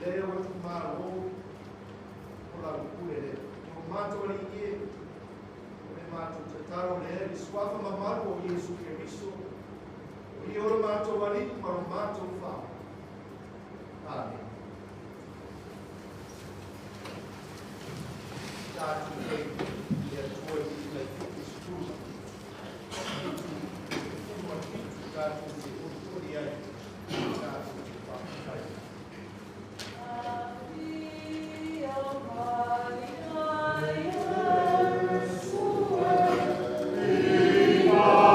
Lea ua tuumalo o lau pule lea. O matou Alii e, o le matou tatalo lea i le suafa mamalu o Iesu Keriso, o ia o le matou Alii ma lo matou Faaola. Amene. Tatou nei i le Atua i le 70, 77 tatou te olioli ai, tatou te faafetai. Afio mai Iesu e. Afio mai,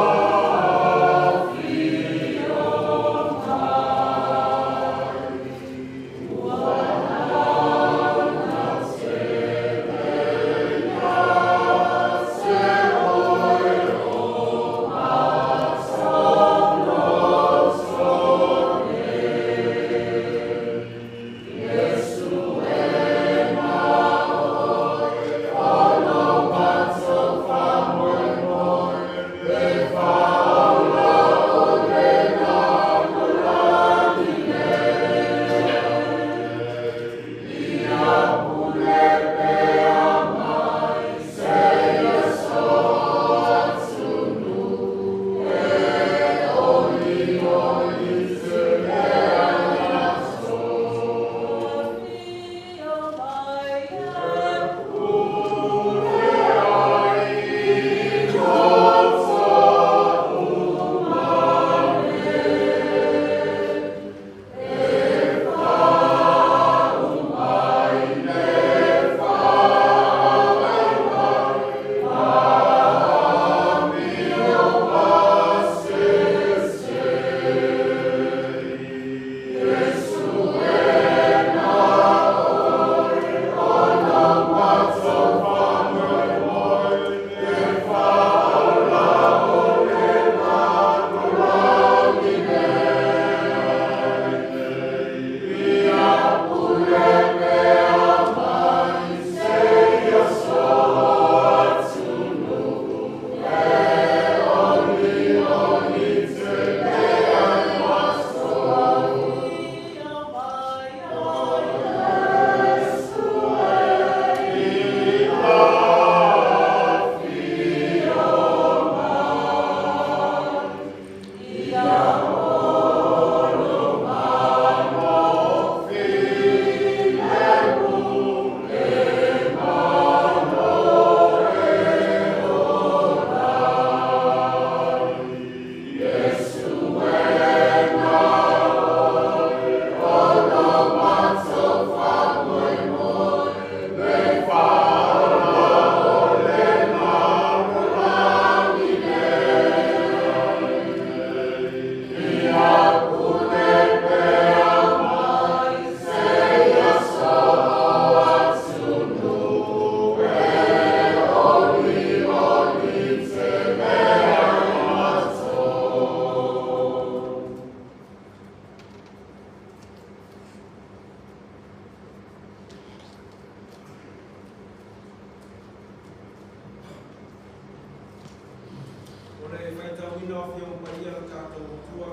ua se oe o Iesu e na o matou faamoemoe le faaola o le lalolagi nei. Ia pule pea mai seia so atunuu e olioli i le aso. Afio mai Pule ai i loto umane, e faauma ai le faavaivai ma amio masese. Iesu e na o lo matou faamoemoe le faaola o le lalolagi nei. Ia pule pea mai seia so atunuu e olioli i le aso. Afio mai Iesu e. Afio mai, ia olo malo filemu e malo e ola. Iesu e na o lo matou faamoemoe le faaola o le lalolagi nei. Ia pule pea mai seia so atunuu e olioli i le aso. O le faitauina o Afioga Paia o tatou Atua,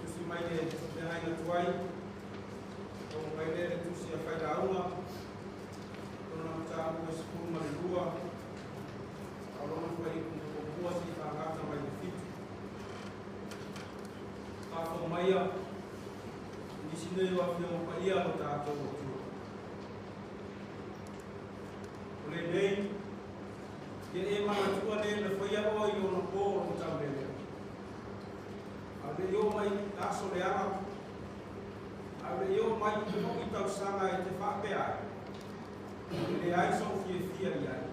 tusi mai le feagaiga tuai, tago mai lea le tusi a Failauga, lona mataupu e 12, a o lona fuaiupu muamua seia faagata mai le 7. Faafofoga maia nisi nei o Afioga Paia o tatou Atua. O lenei, ia e manatua le na faia oe i ona po o lou taulelea. A o le i oo mai aso leaga, a o le i oo mai foi tausaga e te faapea ai, e leai sou fiafia i ai.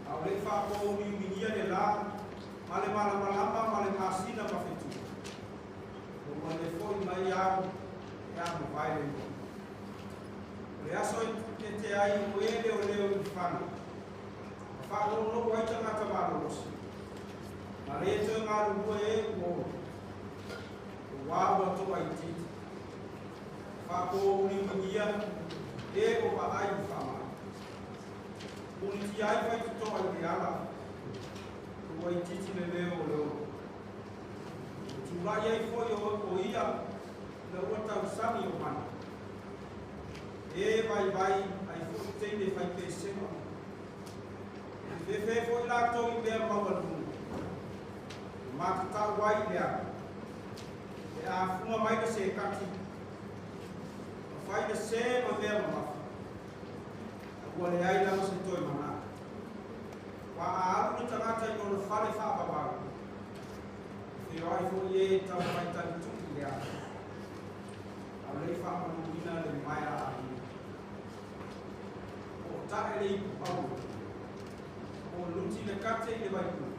A o le i faapoumiumigia le la, ma le malamalama ma le masina ma fetu. Ua le foi mai au e a mavae le igoa. O le aso e te ai o e leoleo i faga, ma faalogologo ai tagata malolosi, ma le toe galulue e ua ola, auā ua toaitiiti. Faapoumiumigia e o vaai i faamai. Mulitia ai faitotoa i le ala, ua itiiti le leo o le olo. Ua tulai ai foi o ia ina ua tausami o mana. E vaivai ai foʻi teine faipesega. E fefe foʻi latou i mea maualuga. E matatau ai i le aga. E afuga mai le sekati. Ma fai le sē ma mea mamafa. A ua leai lava se toe manatu. Aua a alu le tagata i lona fale faavavau, e feoai foi e e taumafai talitui i le aga, a o le i faamanuina le maea aiga. Po o tae le ipu auro, po o luti le kate i le vaipule,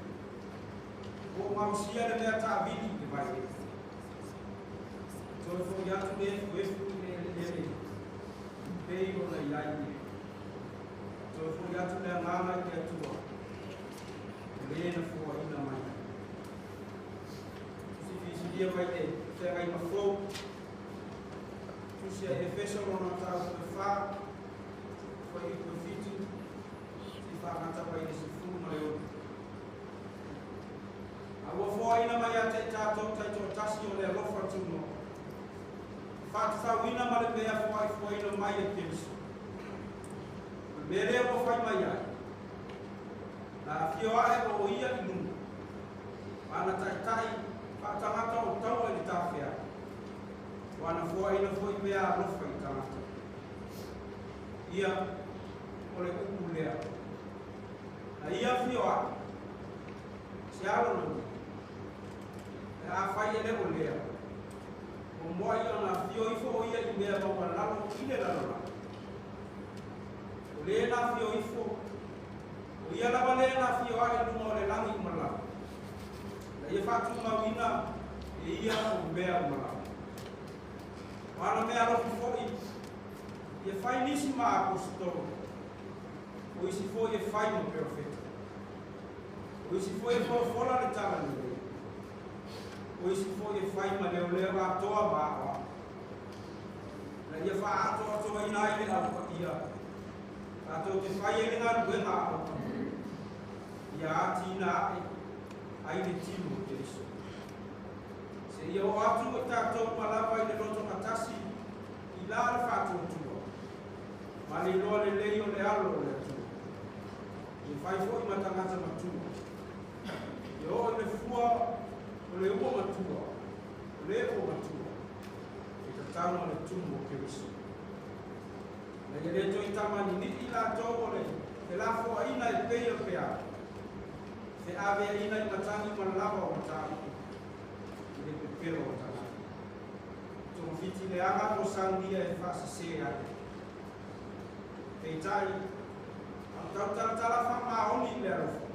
po o gaosia le mea taavili i le vailele. E toe foi atu le efuefu i le eleele e pei ona i ai ia. Toe foi atu le agaga i le Atua, o le na foaina mai ai. Tusi Fisilia mai le Feagaiga Fou, Tusi a Efeso lona mataupu e fa, fuaiupu e 7, seia faagata mai le 16. A ua foaina mai ia te i tatou taitoatasi o le alofa tunoa, faatatauina ma le mea foaifoaina mai e Keriso. O le mea lea ua fai mai ai, na afio ae o ia i luga, ma na taitai faatagata o taua i le tafeaga, ua na foaina foi mea alofa i tagata. Ia, o le upu lea. Na ia afio ae, se a lona uiga? Pe afai e le o lea, ua muai ona afio ifo o ia i mea maualalo i le lalolagi. O le na afio ifo, o ia lava lea na afio ae i luga o le lagi uma lava, ina ia faatumauina e ia o mea uma lava. O ana mea alofa foi, ia fai nisi ma aposetolo, o isi foi e fai ma perofeta, o isi foi e folafola le talalelei, o isi foi e fai ma leoleo atoa ma aoao, ina ia faaatoatoaina ai le Au Paia, tatou te fai ai le galuega a auauna, ia atiina ae ai le tino o Keriso. Seia oo atu o i tatou uma lava i le lotogatasi i la le faatuatua, ma le iloa lelei o le Alo o le Atua, ia fai foi ma tagata matua, ia oo i le fua o le ua matua, o le ua matua, e tatau ma le tumu o Keriso. Ina ia le toe tamanini'i i latou o le felafoaiga e pei o le peau, feaveaiina i matagi ma lava o mataupu i le pepelo o tagata. Togafiti leaga mo saunia e faasesē ai. Peitai, a o tautalatala faamaoni i le alofa,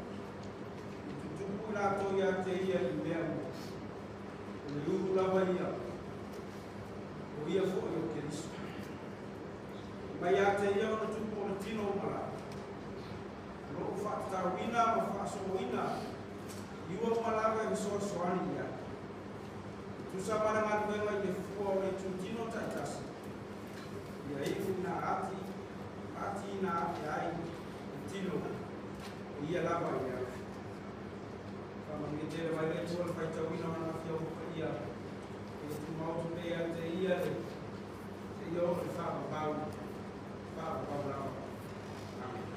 e tutupu i latou ia te ia i mea uma, o le ulu lava ia, o ia foi o Keriso. E mai ia te ia ona tupu o le tino uma lava, o loo faatatauina ma faasoloina i ua uma lava e fesoasoani i ai. E tusa ma le galuega i le fua o le itutino taitasi, ia iu ina ati atiina a'e ai le tino, o ia lava i le alofa. Faamanuia tele mai le Atua i le faitauina o Lana Afioga Paia, ia tumau atu pea ia te Ia le seia oo i le faavavau, faavavau lava. Amene.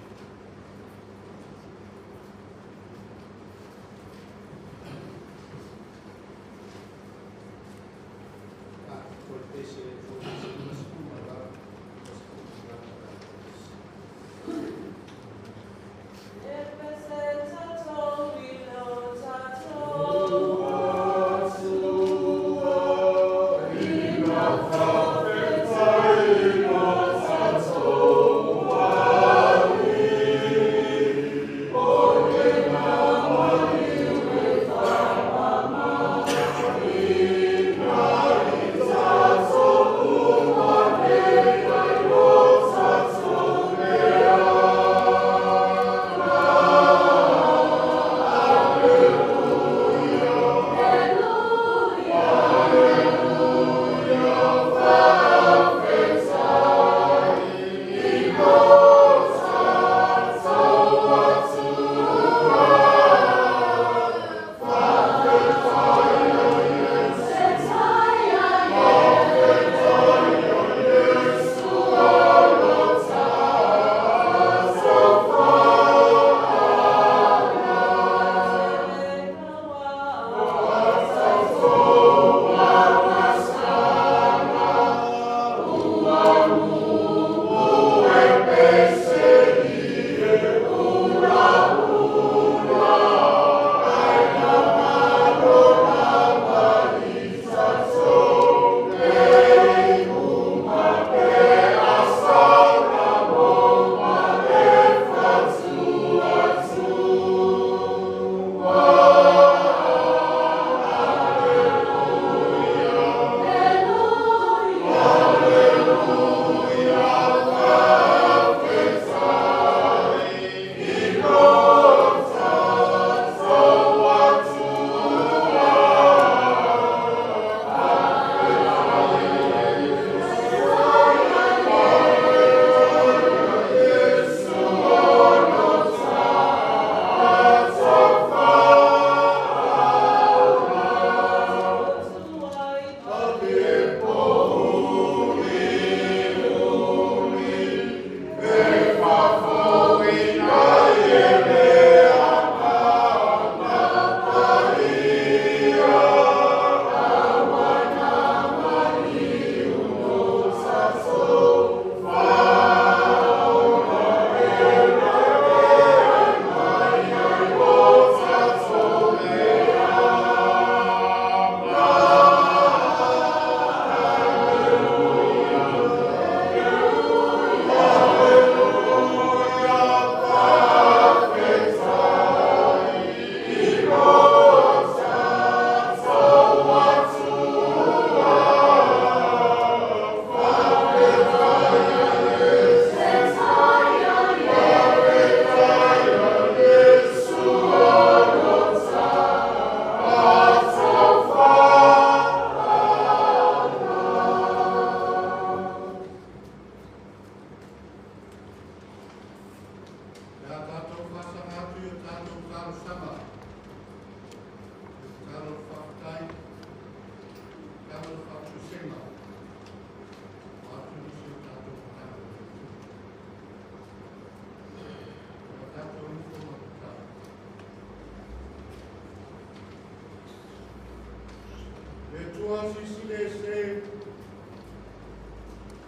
Atua silisili ese,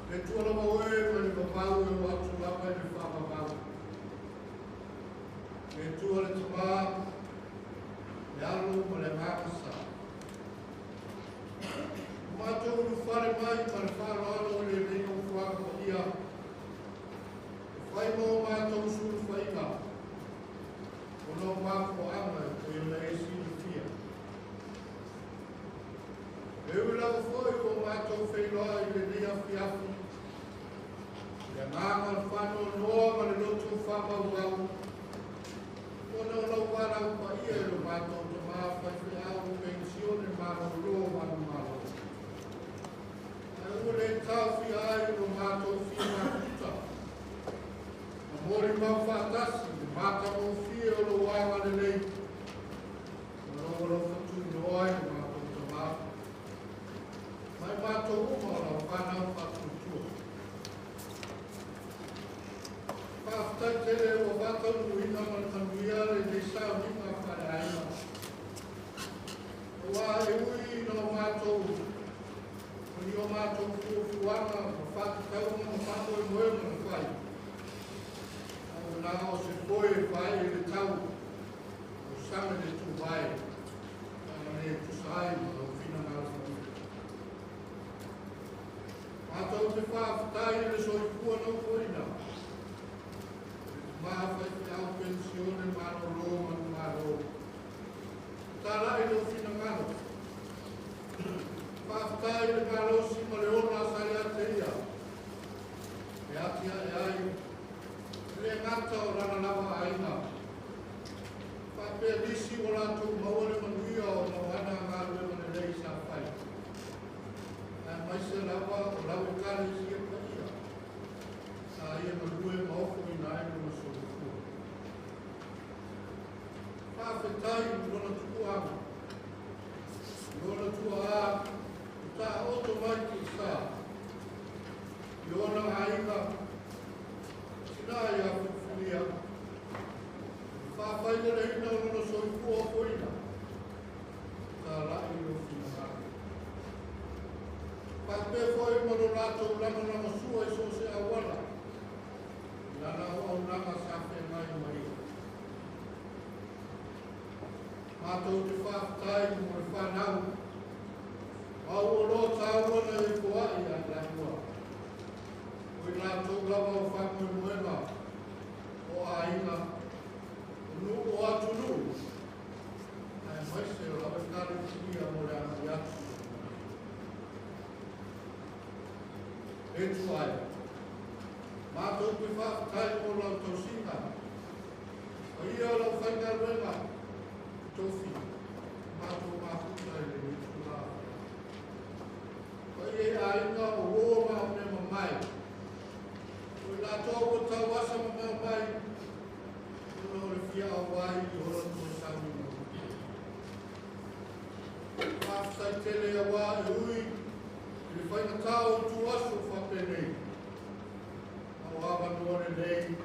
le Atua lava oe ma le vavau e o atu lava i le faavavau. Le Atua le Tamā, le Alo ma le Agaga Sa. Ua matou ulufale mai ma le faaaloalo i lenei nofoaga paia, e fai ma o matou sulufaiga, ona o mafuaaga e pei ona e silafia. E ui lava foi ua matou feiloai i lenei afiafi, le agaga o le faanoanoa ma le loto faamaumau, ona o lau valaau paia i lo matou tamā faifeau penisione malolo manumalo. Ae ua le taofia ai lo matou fia mafuta, ma molimau faatasi le matagofie o lou agalelei, ma lou alofa tunoa i lo matou tamā, mai matou uma o lau fanau faatuatua. Faafetai tele ua faataunuuina ma le manuia lenei sauniga faaleaiga. Aua e ui ina o matou o ni o matou fuafuaga ma faatatauga ma faamoemoega na fai, a ua na o se foe e faaee i le tau, o same le tuvae, a le tusa ai ma lau finagalo paia. Matou te faafetai i le soifua nofoina, le tamā faifeau penisione malolo manumalo. Talai lou finagalo. Faafetai i le malosi ma le ola sa ia te ia, e atiae ai e le gata o lana lava aiga, faapea nisi ua latou maua le manuia ona o ana galuega lelei sa fai, aemaise lava o lau Ekalesia paia sa ia galue ma ofoina ai lona soifua. Faafetai i lona tupuaga, lona tuaa ua taoto mai tiasa, i ona aiga, tina ia filifilia, le faafaileleina o lona soifua ofoina, talai lou finagalo. Faapea foi ma lo latou lagolagosua i so o se auala, i lana auaunaga sa feagai ma ia. Matou te faafetai mo le fanau, ma ua loa taua na e foai ia i laua. O i latou lava o faamoemoega, o aiga, o nuu o atunuu, aemaise o lau Ekalesia mo le agai atu i le lumanai. Le Atua e, matou te faafetai mo lau tausiga, paia o lau faigaluega, tofi, matou mafuta i lenei itula. Paia i aiga o uo ma o mea mamae, o i latou ua tauasa mamao mai, ona o le fia auai i ola tua sauniga. Faafetai tele aua e ui i le faigata o ituaso faapenei, a o avanoa lelei,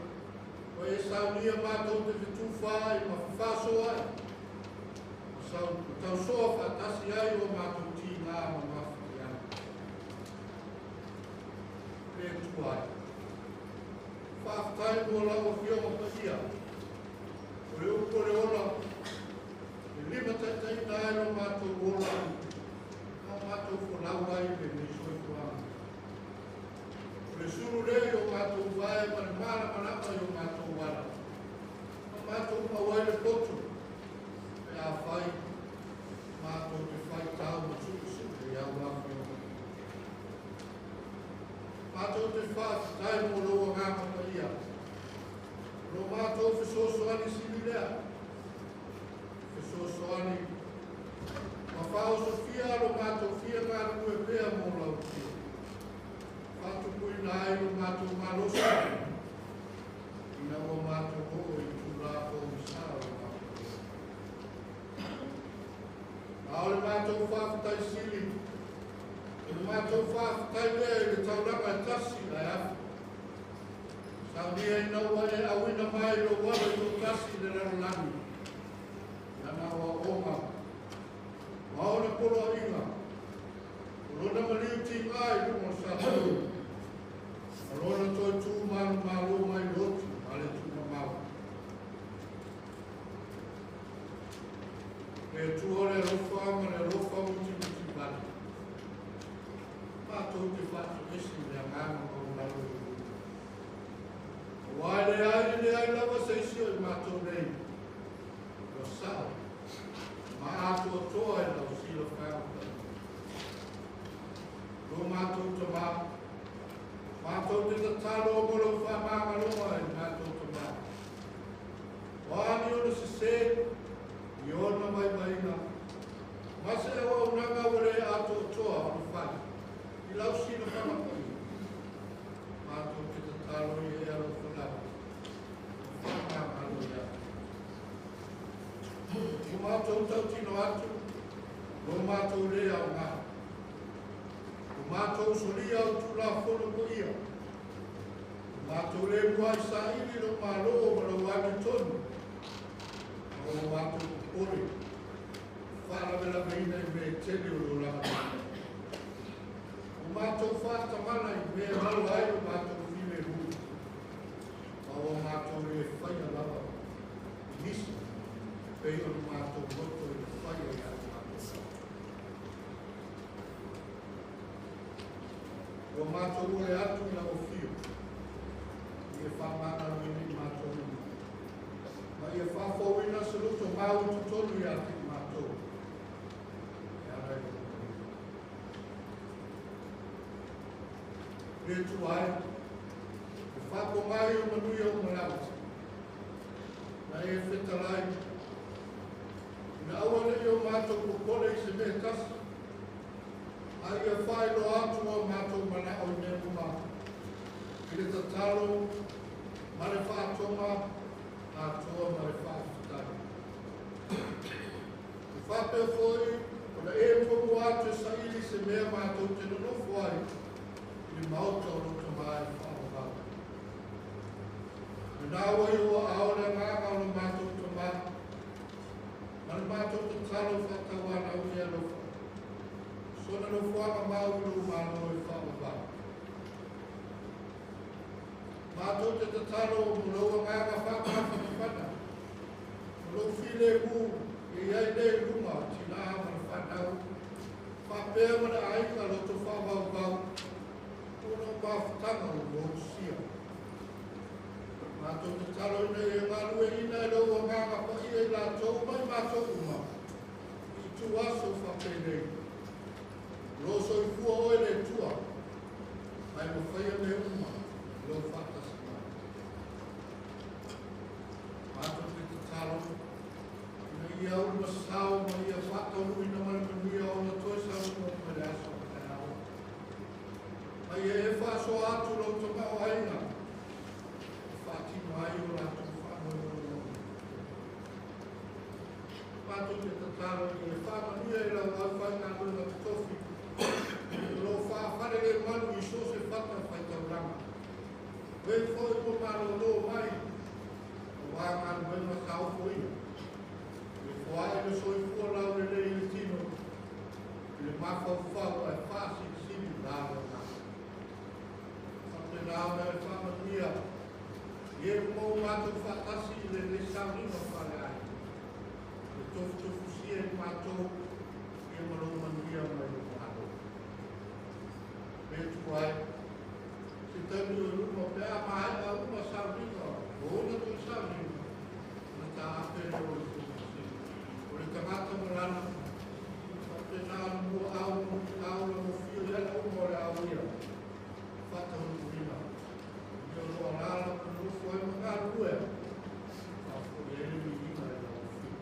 ua e saunia matou te fetufaai ma fefaasoaai, ma tausoa faatasi ai o matou tiga ma mafatiaga. Le Atua e, faafetai mo lau Afioga paia, o le upu o le ola, e limataitaiina ai lo matou ola, ma matou folau ai i lenei soifuaga. O le sulu lea i o matou vae ma le malamalama i o matou ala, ma matou maua ai le poto, pe afai matou te faitau ma suesue i au afioga. Matou te faafetai mo lou Agaga Paia, o lo matou fesoasoani sili lea, fesoasoani ma faaosofia lo matou fia galulue pea mo lau Afioga. Faatupuina ai lo matou malosi, ina ua matou oo i itula pogisa o lo matou ola. A o le matou faafetai sili, o le matou faafetai lea i le taulaga e tasi ae afe. Saunia ina ua e auina mai lou Alo i toatasi i le lalolagi, i lana aoaoga ma ona poloaiga, Lona maliu tiga i luga o sa. Lona toe tu malu malu mai lotu ale tu mamau. Le tu ole alofa ma le alofa muti muti vale. Mātou te whatu esi le agaga maualalo i luga. Auā e leai leai lava se isi o i mātou nei. Ua sao, ma atoatoa e lau silafaga paia. Lo mātou tamā, mātou te tatalo mo lau faamagaloga e mātou tamā. O ani ona sesē, i ona vaivaiga, ma se auaunaga ua lē atoatoa ona fai, i lau silafaga paia. Mātou te tatalo i e alofa lava, ma faamagalo iā. O mātou tautino atu, lo mātou lē aogā. O mātou solia o tulafono paia. O mātou lē muai saili lo malo ma lau agi tonu. Ma o mātou popole, faalavelavaina i mea tele o lo laga. O mātou faatamala i mea maua ai o mātou filemu. Ma o mātou lē faia lava i nisi, pei o le mātou loto i le faia ia o mātou. Ua mātou ole atu i lau afio, i e faamagaloina i mātou uma. Ma ia faafouina se loto mau i totonu ia te i mātou. E ala i lou manuia. Le Atua e, e faapogai o manuia uma lava. Na e fetalai, ina aua nei o mātou popole i se mea tasi, a ia faailoa atu o mātou manao i mea uma, i le tatalo, ma le faatoga, atoa ma le faafetai. E faapea foi, ona e muamua atu e saili se mea mātou te nonofo ai, i le maota o lo tamā e faavavau. Lena ua i o aao le agaga o le mātou tamā, ma le mātou tatalo faatauanau i alofa. Sona nofoaga mau i lou malo e faavavau. Mātou te tatalo mo lou agaga faamafanafana, mo lou filemu e iai nei i luga o tinā ma le fanau, faapea ma le aiga loto faavauvau, ona o mafutaga o motusia. Mātou tatalo ina ia galueaiina e lou agaga paia i latou mai mātou uma, i itu aso faapenei. Lo soifua oe le Atua, ma e mafaia mea uma i lou faatasi mai. Mātou te tatalo, ina ia ulu masao ma ia faataunuuina ma le manuia ona toe saunoa mai le aso o taeao. Ma ia e faasoa atu lou tamaoaiga, e faatino ai o latou faamoemoe. Mātou te tatalo ina ia faamanuia i lau aufaigaluega totofi, o lo faafale le manu i so o se fata faitaulaga. Oe foi ua malōlō mai, auā galuega sa ofoina. E foaʻi le soifua laulelei i le tino, i le mafaufau ae faasilisili la le agaga. Faapena ona e faamanuia i e uma o matou faatasi i lenei sauniga faaleaiga. E tofutofusia i matou ia ma lou manuia mai lou malo. Le Atua e, se taimi o i luma pe a maea uma sauniga o ona toe sauniga, ona taape lea o le Fonousia. O le tagata ma lana, faapena ona muaau ma muliau le mofio i ala uma o le ao ia, faataunuuina. I mea o lo o alaala ma nonofo ai ma galulue, faafoi ai le viiga i lau afio.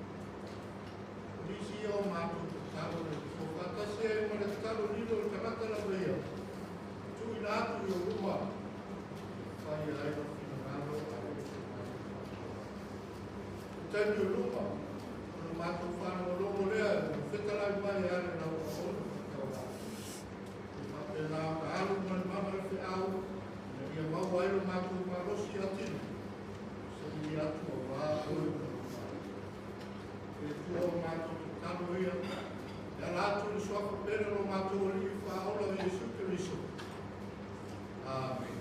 O nisi ia o matou tatalo le Atua faatasi ai ma le tatalo lilo o le tagata lava ia, tuuina atu i ou luma, e faia ai lou finagalo ae le se matou faatoa. O taimi o luma, ona matou faalogologo lea e fetalai mai e ala i lau auauna faatauvaa. E faapena ona alu ma le mana o le feau, ina ia maua ai lo matou malosi atino, saili atu auā oe ma lou malo. Le Atua o matou tatalo ia, e ala atu i le Suafa pele o lo matou Alii Faaola o Iesu Keriso. Amene.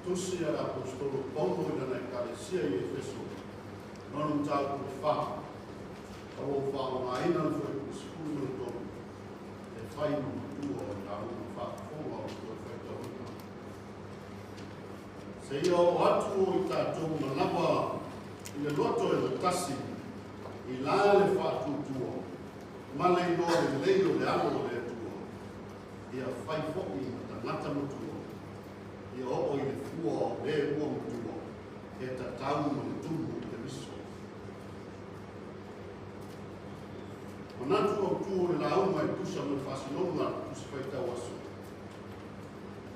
Tusi a l'Apostolo Paulo i lana Ekalesia i Efeso, nonu mataupu le 4, o loo faaaogāina le fuaiupu 13, e fai ma matua o le lauga faafofoga o le toe faitauina. Seia oo atu o i tatou manava i le loto e latasi, i la le faatuatua, ma le iloa lelei o le alo o le Atua, ia fai foʻi ma tagata matua, ia oo i le fua o le ua matua, e tatau ma le tumu o Keriso. Manatu autū o le lauga e tusa ma le faasinoga tusi faitau aso.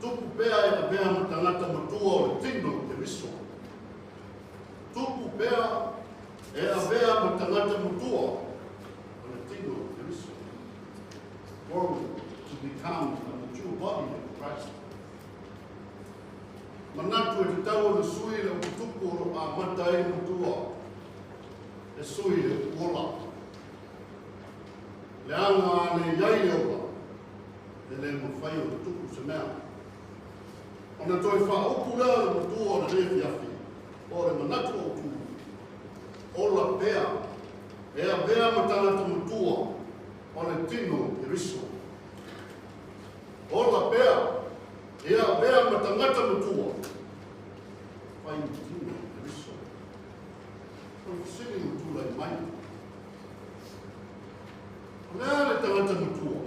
Tupu pea e avea ma tagata matua o le tino o Keriso. Tupu pea e avea ma tagata matua o le tino o Keriso. Grow to become a mature body of Christ. Manatu e te tau o le sui le ututupu o lo a mata ai matua e sui le uola. Le anga a le iai le ola, e le mawhai o le tupu se mea. Ona toi wha upu lea le matua o le refiafi, o le manatu o tu, ola pea, e a pea ma tagata matua o le tino Keriso. Ola pea, e a pea ma tagata matua, whai tino Keriso. O le fisili o tūlai mai. O lea le tagata matua.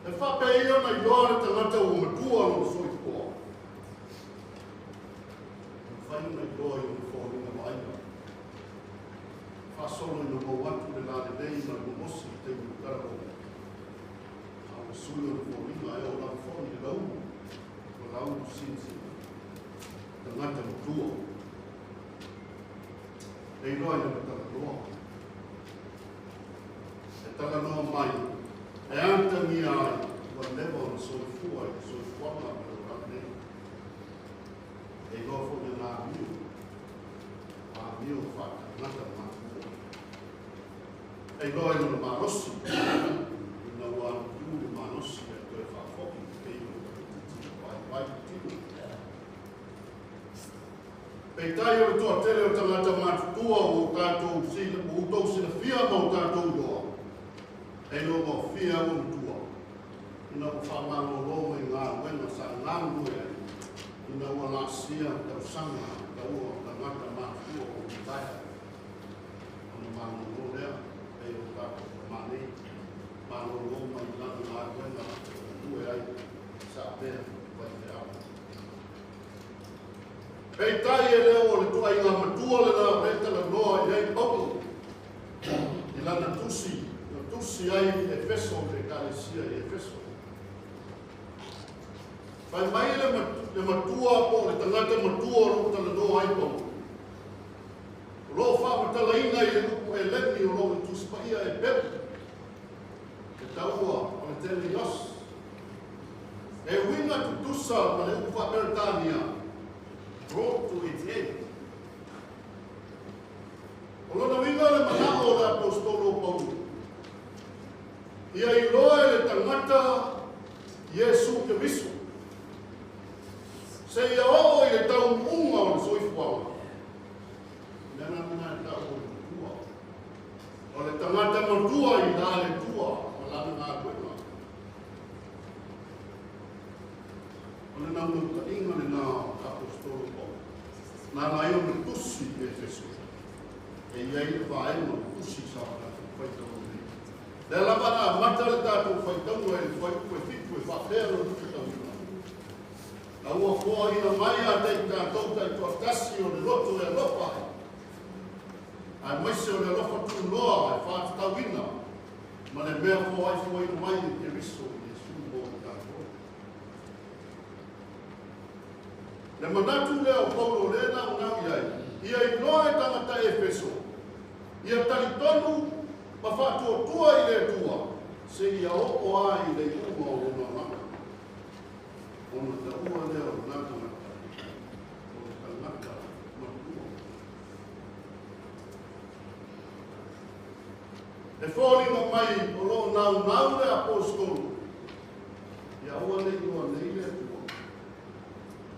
E whape ia na iloa le tagata ua matua lo soifua. E whai na iloa i o fōlinga vaaiga. Whasolo i na mau atu le la lelei ma le momosi i teimi o karabo. A o sui o le fōlinga e o lau fōni le lau. O lau sinsi. Tagata matua. E iloa i le talanoa. E talanoa mai. E antangia ai, ua leva o na soifua i le soifuaga ma le olaga nei. E iloa foi na amio, amio faatagata matua. E iloa i lona malosi, ina ua alutu le malosi e toe faafo'i pei o le tamaititi vaivai tino. Peitai o le toatele o tagata matutua ua tatou ua outou silafia ma o tatou iloa. E iloa maofia ua matua. Ina ua faamalōlō mai galuega sa galulue ai. Ina ua laasia tausaga taua o tagata matutua o litaea. Ona malōlō lea pei o tatou tamā nei. Malōlō mai lana galuega galue ai sa pea vaifeau. Peitai e leo o le tuaiga matua lena o le talanoa i ai Paulo. I lana tusi, na tusi ai i Efeso, le ekalesia i Efeso. Fai mai le matua po o le tagata matua o loo talanoa ai Paulo. O loo faamatalaina i le upu eleni o loo i Tusi Paia e peu. E taua o le teleios. E uiga tutusa ma le upu faaperetania, brought to its end. O lona uiga le manao o le apostolo Paulo. Ia iloa e le tagata Iesu Keriso. Se ia oo i le taunuuga o le soifuaga. Mea lana e tau o le matua. O le tagata matua i la le Atua ma lana galuega. O le naunautaiga lena o le apostolo Paulo. Na ala ai ona tusi i Efeso. E i ai le vaega o le tusi sa o tatou faitauga nei. Lea lava na amata le tatou faitauga i le fuaiupu e 7 e faapea lona fetauina. A ua foaina mai ia te i tatou taitoatasi o le loto e alofa ai. Aemaise o le alofa tunoa e faatatauina ma le mea foaifoaina mai e Keriso Iesu mo i tatou. Le manatu lea o Paulo lea e naunau i ai, ia iloa e tagata Efeso, ia talitonu ma faatuatua i le Atua, seia oo ai i le iuga o lona olaga. Ona taua lea o lena tagata, o le tagata matua. E foliga mai o loo naunau le apostolo, ia aua ne i iloa nei le Atua,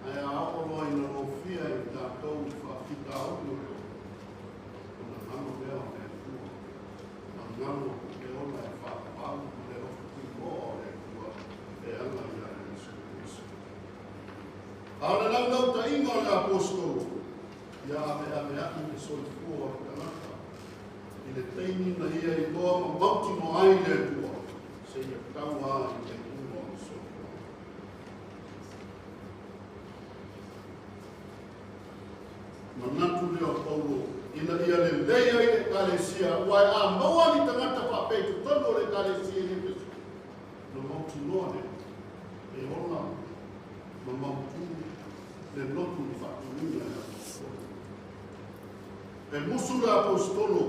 ae a oo loa ina lofia i tatou i faafitauli o le ola, ona galo lea o le Atua, ma galo le ola e faapau ma le alofa tunoa o le Atua e ala ia Iesu Keriso. A o le launautaiga o le apostolo, ia aveaveai le soifua o le tagata i le taimi na ia iloa ma mautinoa ai le Atua, seia tau a i le iuga o le soifua. Manatu lea o Paulo, ina ia lelei ai le ekalesia, aua e a maua ni tagata faapea i totonu o le ekalesia i Efeso, ona mautinoa lea, E ola ma mautu le lotu i faatuina e apostolo. E musu le apostolo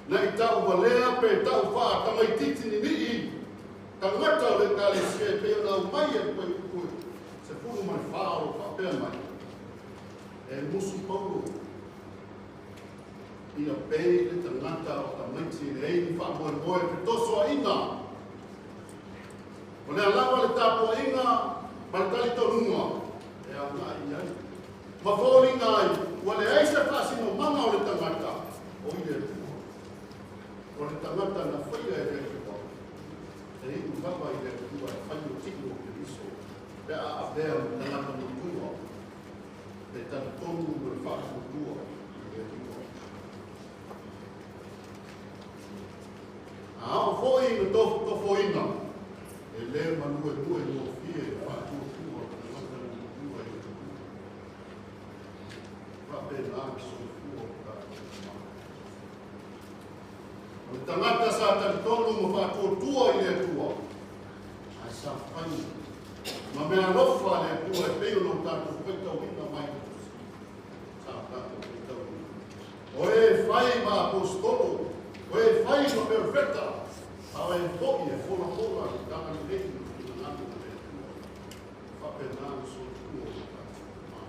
na i tau valea pe tau wha tamaititi ni nii tangata o le kalesia e pei ona mai e koe koe se fulu mai wha o whapea mai. E musu paulo ia pei le tangata o tamaiti le ei ni wha moe moe pe toso a ina. O le alawa le tāpua inga ma le tali tonunga e au ngā i ai. Ma fōlinga ai, ua le ai se whaasino manga o le tangata o i le tua. O le tangata na whaia e le tua. E i ulapa i le tua e whai o tino o Keriso. Pe a avea mo tangata mo tua. Le tali tonu mo le whaatua i le tua. A o foi no tofoina. E le manue tue no fie e whaatua tua o tangata mo tua i le tua. Whape nā soifua o tātou mā. O le tangata sa talitonu ma whaatuatua i le Atua. Ai sa whai. Ma mea alofa le Atua e pei o tātou whaitauina mai. Sa tātou whaitauina. O e whai ma apostolo, o e whai ma perfecta, a o e fo'i e fola fola i tanga lei no whinangano o le Atua. Whape nā soifua o tātou mā.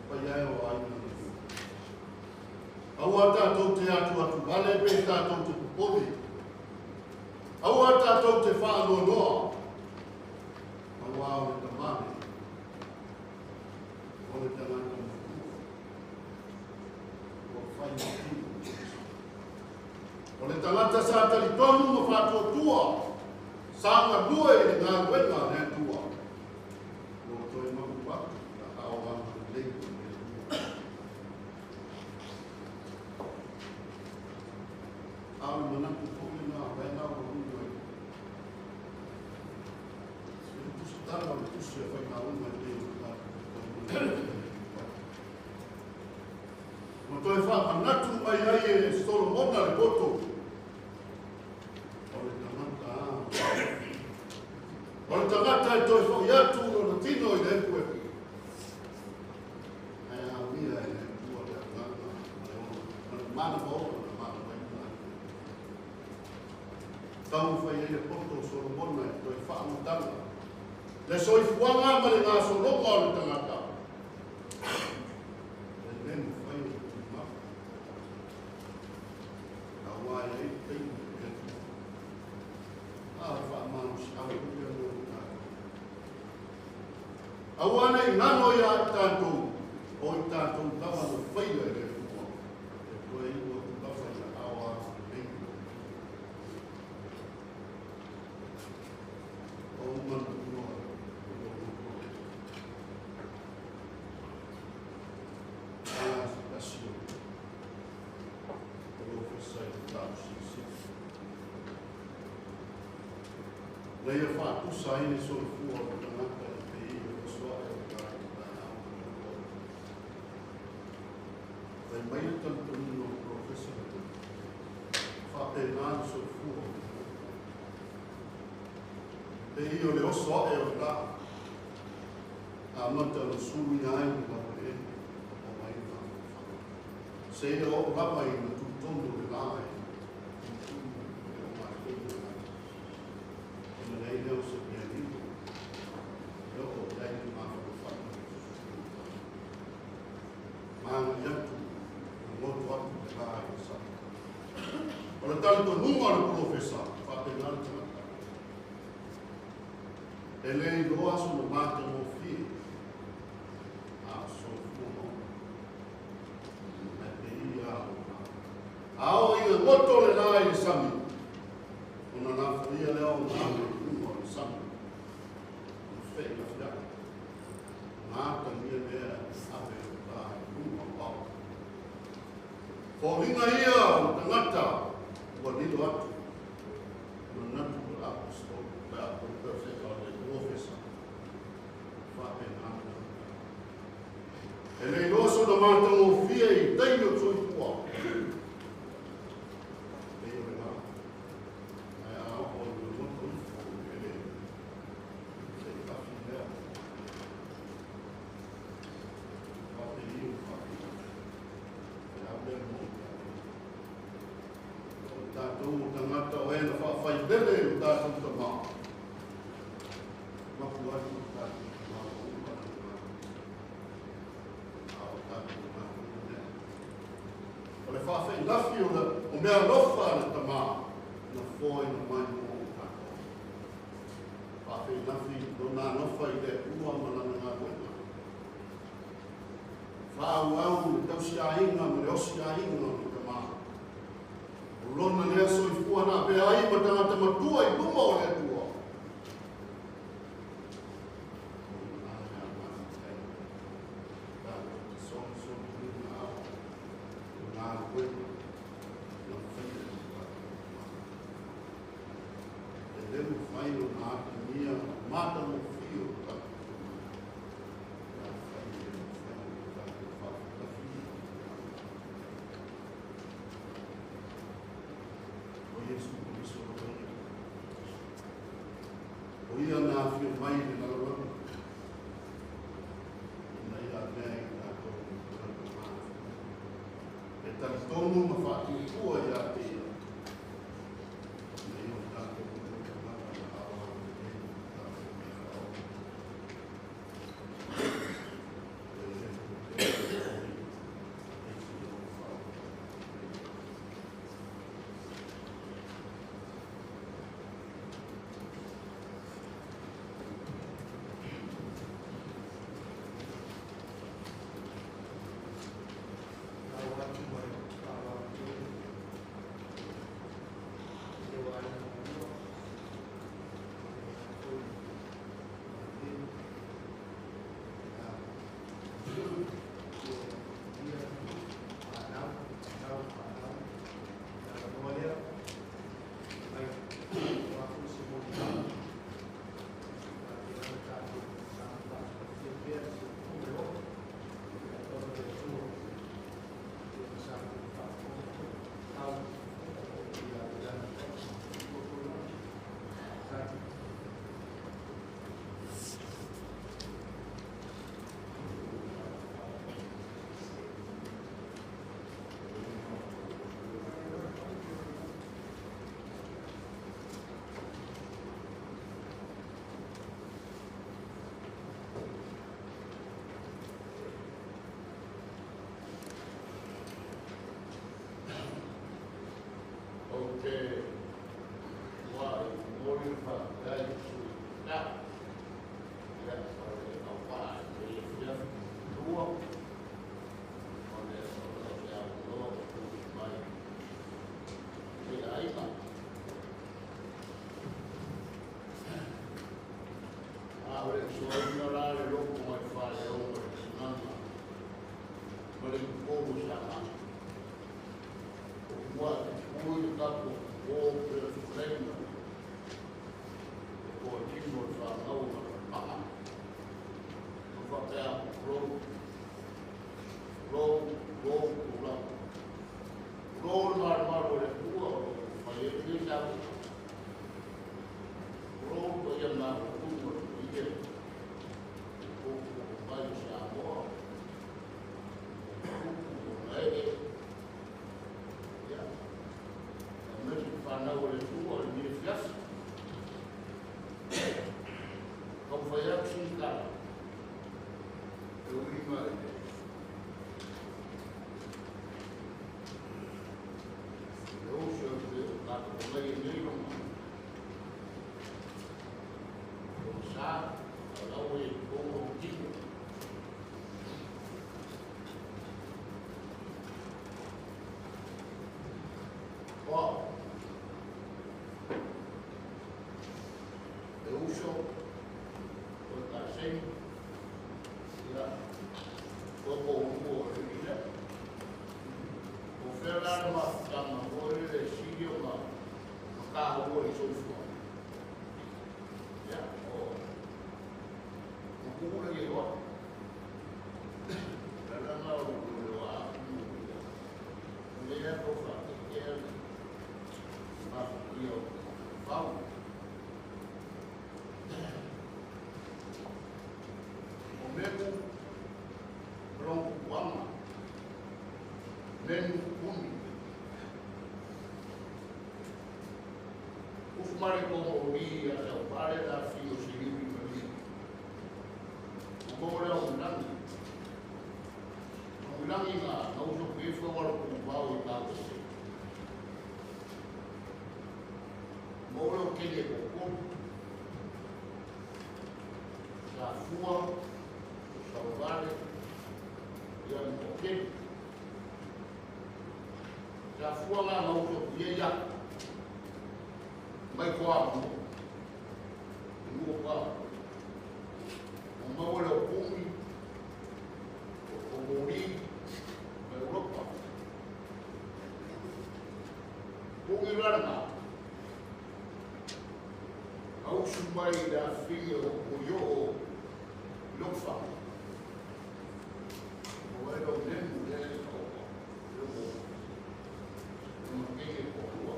Pai ai o aina ni. Aua tātou te atu atu vale pe tātou te popoli. Aua tātou te whaanonoa. Aua o le tamane. O le tangata matua. O whai matino. O le tangata sa talitonu ma whaatuatua. Sa ngā lue i le ngā luenga le atua. O toi mahu atu. A ao anga lei o le atua. Au manatu fōle ngā wena o runga i. Se le tusi tala o le tusi e whai ngā unga i te o tātou. Ma toi wha manatu mai ai e Solomona le poto. O le tangata a. O le tangata e toi whai atu o le tino i le epu epu. Ai a mia e le tua le anganga. Ma le mana maola na mana mai. Tau whai e le poto o Solomona e toi whaamatanga. Le soifuanga ma le ngā solonga o le tangata. Le nemu whai o te mau. A wai e teinu e tua. A whaamanu si au ua no le tātou. Aua nei ngano ia i tātou. O i tātou lava no whaia e le tua. E toe iwa tu lava ia awa le nei. O manu noa o noa. A asio. O lo whasai o tāu sisi. Leia whaatusa ai le soifua o tangata i te i o soa e o tāi tāi au o. Whai mai le talitonu o professor. Whape ngā le soifua o tangata. Te i o le oso e o la. A mata o sui ai ni lau e o mai ngā whaka. Se i o lapa i na tūtono le la e. E o mai koe la. O na lei leo se pia lilo. E o lei ni mā whaka whaka. Mānga i atu. O ngoto atu le la e o sa. O le talitonunga o le profesa. Whape ngā le tangata. E lei loa so na māte mō whie. A soifua mō. Mai te i a o ngā. A o i ngā ngoto le la i le sami. O na ngā whia leo o ngā me unga o le sami. O whei la whiaka. Ngā tangia mea awe o tā i unga o ao. Fōlinga ia o tangata ua lilo atu. Manatu o le apostolo, le apostolo, le profesa. Whape ngā tangata. E lei loa so na mātanga o whia i taino soifua. E o le ngā. Faafeilafi o mea alofa a le Tamā na foaina mai mo o tatou. Faafeilafi lona alofa i le Atua ma lana galuega. Faaauau le tausiaiga ma le osiaiga o le Tamā. O lona lea soifua na avea ai ma tagata matua i luma o le Atua. Ulangi nga, nauso ko ifo walo kung bawo ikaw. Safua, o Sauvale, ia le Mokeli. Safua ngā ngau ia ia, mai koa mo, mua koa. O maua le o kumi, o mori, mai Europa. Pungi rana, ausu mai le afinga o yo o lofa. O e lo nemu le o o o makenge ko kua.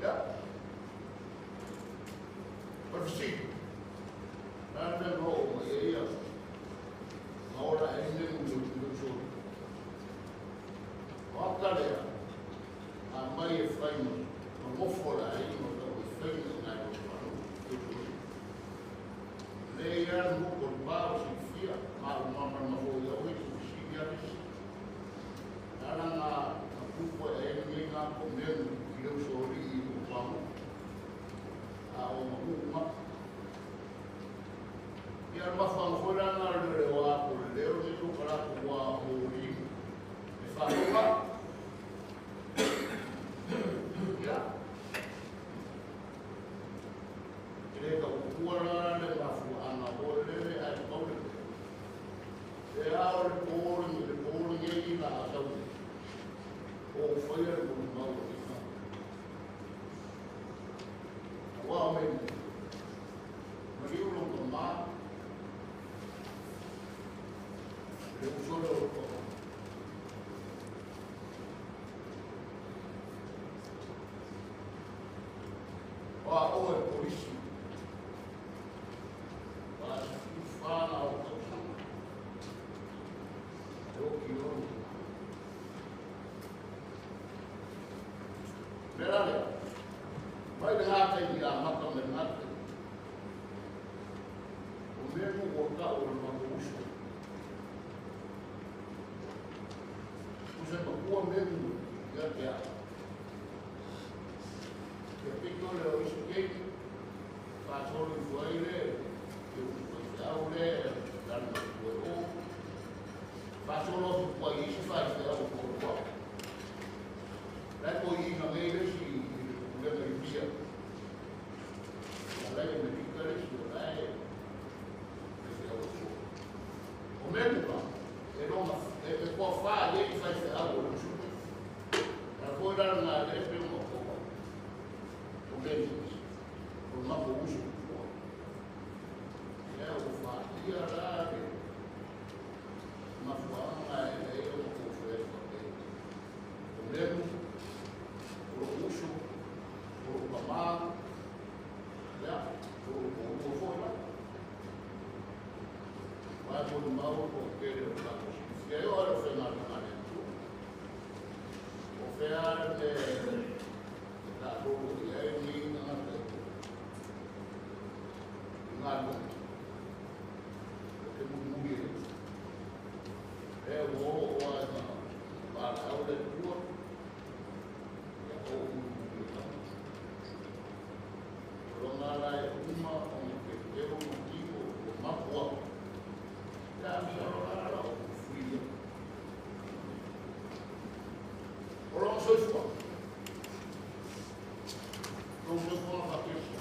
Ya. Parfisi. Nana no o mai ia. Maora e nemu le le so. O akalea. A mai e whai ma mofo la e no tau e whai ngai o whanu. Le ia mo ko pa o si fia ma o mama ma fo ia o i si ia ris. Ala nga pupo e ngi nga ko menu i leo sori i o pamu. A o ma ma. Ia ma fa ngora nga le o a ko le o ni to kala ko wa o ri. E fa ma. Ia. Le ka kuala le mafu ana o le ai paule. E a o le polo le polo ngi la sau. O foi le mo mau o ni. Wa me. Ma io lo ma. Le uso lo ko. Wa o e polisi. Wa fana o tau. O ki o. Merale. Mai le ngā i a mata me ngā te. O memu o tau o le mako uso. O se makua memu ia te a. Kia pito le o iso keiki. Whātoro i fuai le, ke uso i te au le, lana makua e o. Whātoro o fuai isi whai te au o koroa. Lai ko i ngā mei le si i le kulega i pia. Lai e me pika le si o lai e te au o. O memu ka, e ronga, e kua whā i e whai te au o le usu. A koe rara ngā le pe o koa. O memu, o mako usu kua. Ia o whā ia rā e mafuanga e e o mako usu e whā e. O memu, o lo usu, o lo pamā, ia, o lo kōrua foi la. Vai por mau o kere o la kosifia. E ora o whenga ngā le tu. O whea le tā roro i e ni ngā te. Ngā nongi. O te mumuri e. E o o a ngā pāla au le tua. Ia o mumuri e la. O ronga la e uma o me te teo mo tiko o mapua. Ia amsa rola la o fuia. O ronga soifua. Ronga soifua ngā whakesa.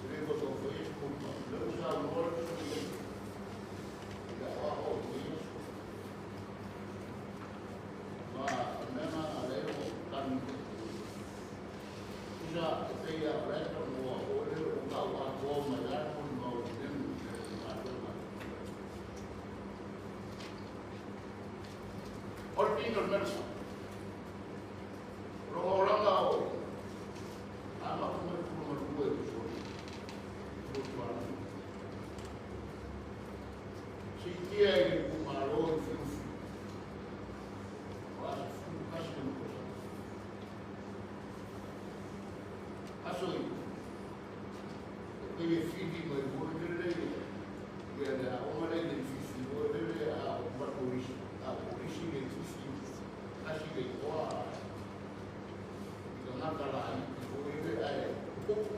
Le ko tō whai e kuma. Le usa ngora soifua. Ia wā o te Ma mena a leo o tani. Usa te peia reka moa o leo o ka wā toa mai ai mo mau nemu e ngā tōna. O le pinga o le mersa. Ronga o ranga o. A maka mai kura marua e kusori. Rotu anu. Si tia e le kumalo i whiuwhi. O asa fulu kasi le mkosa. Aso i. E pei e whiri mai mo le le. Ia le a onga le le whiwhi mo le le a o matorisi. A polisi le whiwhi. Kasi le koa. I ka ngata la i o le ae popo.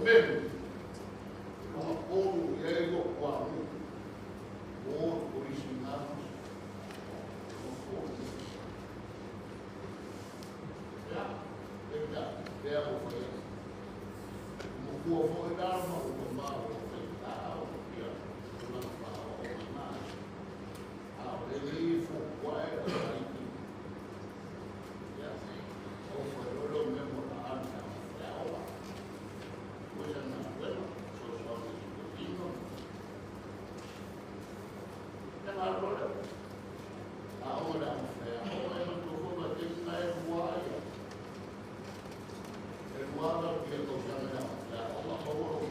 menu, longa polu i ai o kua mu, o polisi ngā o polu. Ia, peka, pea o whai. Mo kua fo e dāma o ka mā o whai tā o kia, o ngā whā o ngā. A o le lei fo kua e a i. Ia, o whai rolo me mo na ana whai aoa. Koe sa ngā wena, so so ngā tino. Ia ngā rolo. A o ngā whai aoa e ngā tō whai te ngā e rua ia. E rua ngā kia tō sana ngā whai aoa o o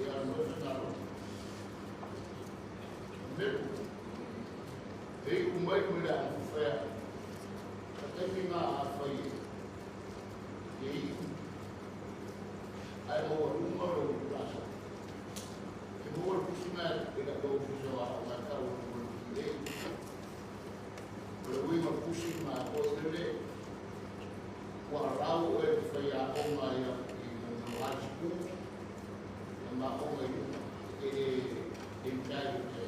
ia no se ngā rolo. Meku. Te umai me le whai. Ka te ngā a whai e. Te i. Ai o runga o rasa. Te mua pusi mai e ka tō fuso a o ngā tau o le. O le uinga pusi mai o te le. Kua rau e te whai a o ngā ia i ngā high school. E mā o ngā i e e tai te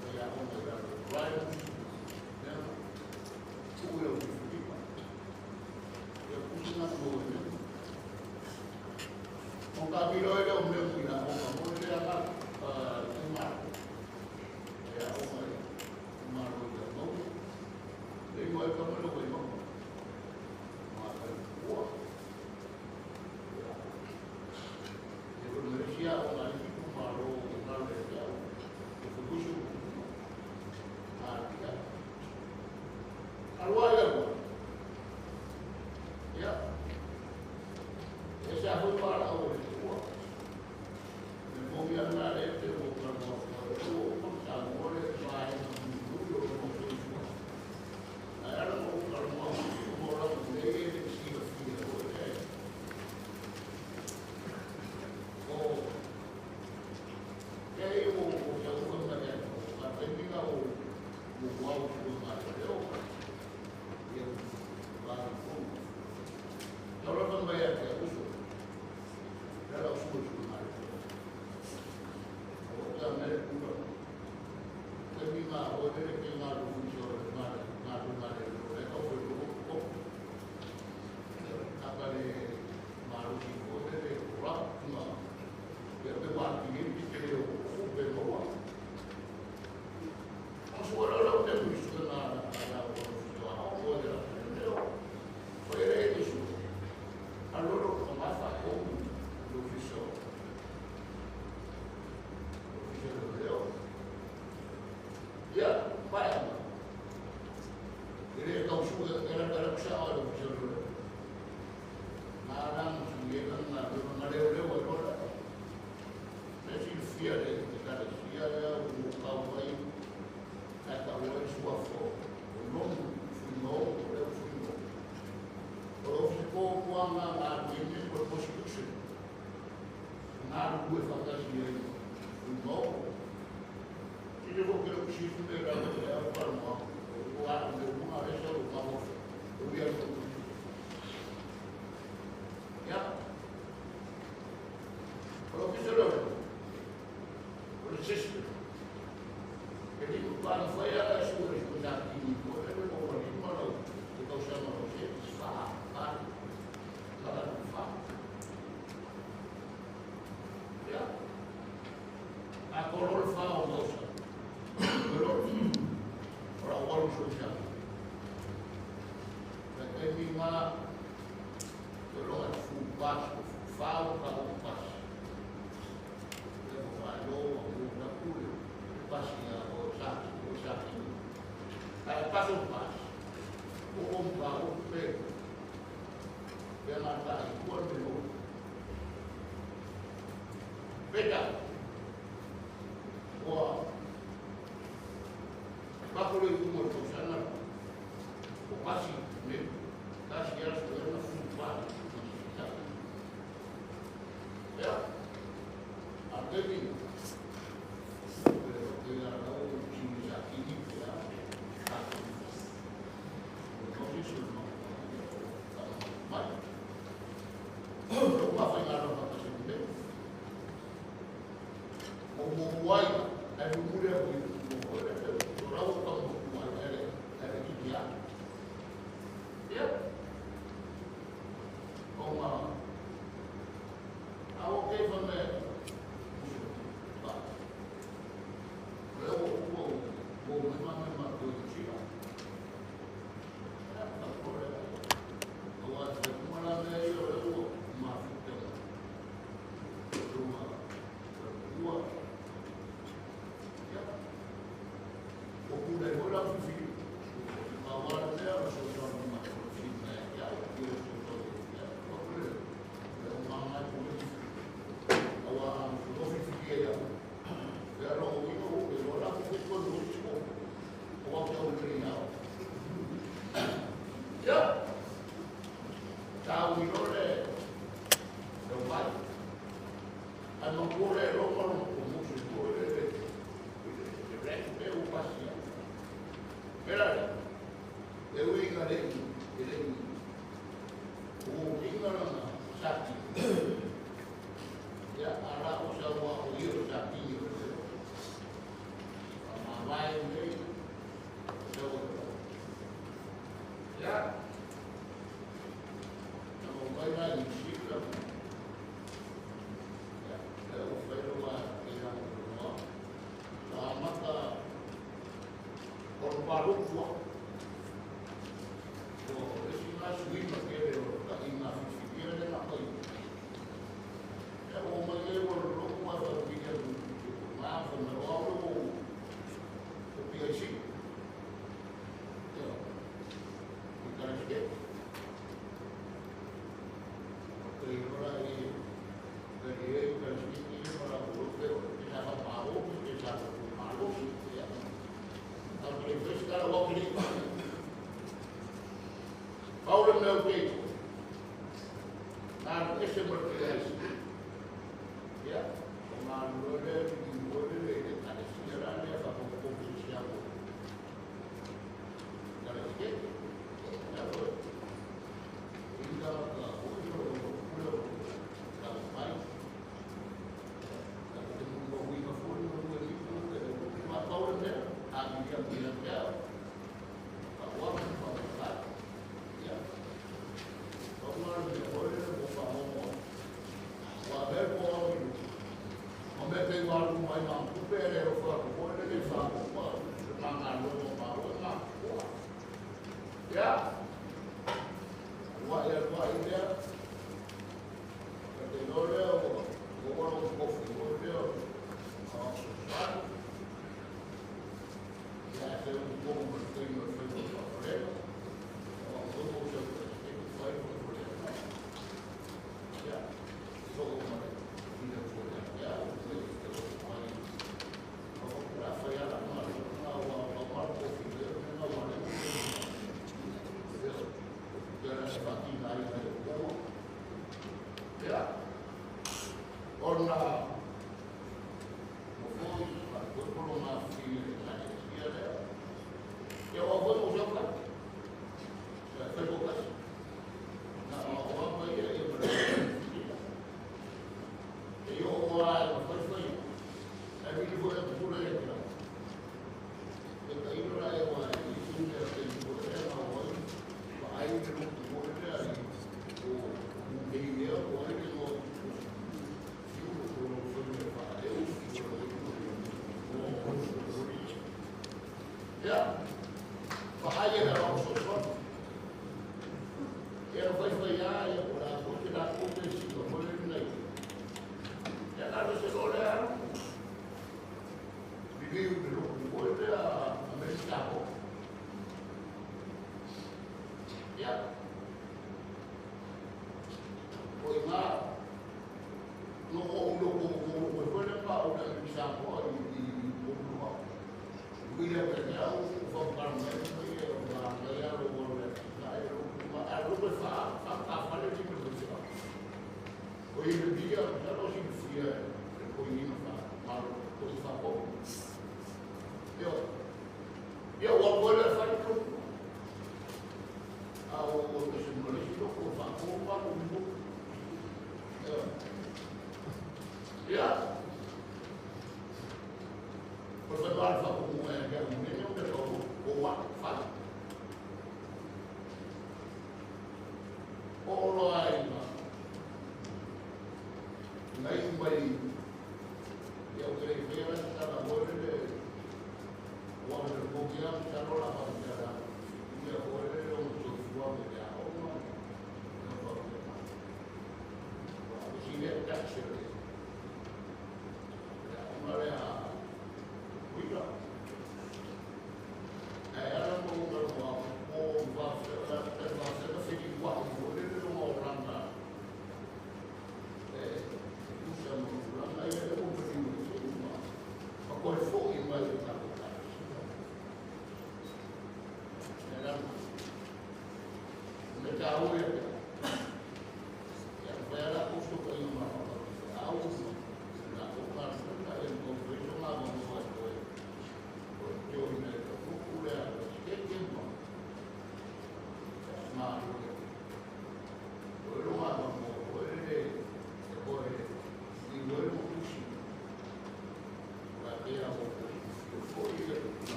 whai a o ngā i raro rhymes. Ia, ue o te whitipa. Ia pusi ngā mō e mea. O ka miro e leo mea mui a o ngā mō le a umaro. E a o ngā umaro i a mau. Le ingoa e kamelo wai mama. Mā kai kua. E kono e sia o ngā iki kumaro o ngā le te au. E whakusu a tia. Alua ia kua. Ia. E se ahui para o e kua. Me momi ana le te o ka moa whai o o ka moa le mai na mulu o mo te kua. Ai ara mo ka moa mo ra mo le e le si o fi o e. O ke e o o ka ua ma e o ka te minga o o wau o ngā reo. Ia o ngā reo. Tau rapa mai a te uso. Rara o sua sua ngā reo. O tā mere kura. Te minga o rere ke ngā reo fuso o ngā ngā reo ngā reo. E kau whai reo ko. Apa le maru ki o rere o rā ngā. Ia te wā ki e ki te reo o pe moa. O sua rau rau te mui sua ngā ngā o fuso a o o reo reo. O e re e sua. Allora o ma fa con l'ufficio. L'ufficio del reo. Ia, vai ama. E re kau sua era era kusa o l'ufficio del reo. Nā rang su ye kan ngā reo ngā reo reo e rora. Me si fia le te kare sia le o kau ai ka ka o e sua fo. O nomu fui no o reo fui no. O office ko kua ngā ngā me o prosecution. Ngā rua whakasi e fui no. Tine ko ke o sifu me rā te au parmoa. O a me bunga resa o ka mofe. O ia o Ia. O office reo. O le system. E li ku pana whai a sua e sua nā kini ko e le mo wali marau. Te kau sama o se wha, wha, wha, wha. Ia. A korol wha o mosa. Korol. Ora waru so sia. Ka te mi ngā te roa fu pas, fu wha o ka o pas. Te mo wha lo o mo na kure. Pasi a o sa, o sa ki. Ai paso pas. O o pa o pe. Pe ngā tā i kua me o. Peta. Oa. Bako le umo tau sana. O pasi me. Kasi ara su era fu pa. Ia. A te mi. Pero te ara o si sa kini pe a. O no si su no. Mai. O pa whai ngā rau whakasi me. Le o inga na sati. Ia ala o sa wa o ia o sati o le. Ma vai nei. Sa wa. Ia. Na mo vai lá em Chile. Ia, o foi lo a ia no. Na mata o paru fu. O esi na suima que o ta ina fifiria le na pai. E o mai le o lo ko a fa pia ma fa na o o o PIC. Yo. I cara que o que ora e que e que que para o que que já fa paro que já fa malo ya. A prefeito o que Paulo meu peito. Na esse português. Ya, ma lole di lole le ta signora le fa con con si Cara che? Ya lo. Inda ka o yo la pai. La que mo wi ma fu no no li ko ma Paulo ne a mi ya mi ya. Pa wa pa pa. Ya. Vamos a ver, por favor. Wa ver por o me te wa lu mai ma ku pe le ro fa ko le le fa ko pa ma na lo ma o ma ya wa ya wa ya te lo le o o lo ko fu o le o a ya se un poco mo estoy no fue por le o o o se fue por le ya so mo ya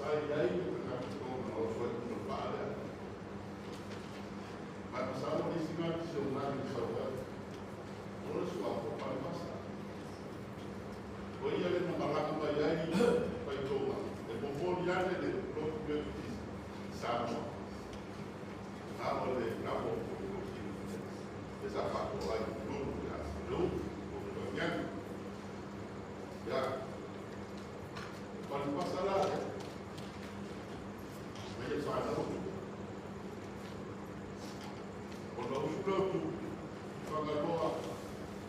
Sai ai le tagata o soi no pale. Mas pasalo ni singa se o nani sa wa. O le sua ko pa pasa. O ia le na malaka mai ai pai toma. E momoli ane le lotu Baptist Samoa. Na o le na mo ko ki. E sa fa ko ai no ya. No o ko ya. Ya. Pali pasala. Mai e fa na. O no usu Fagaloa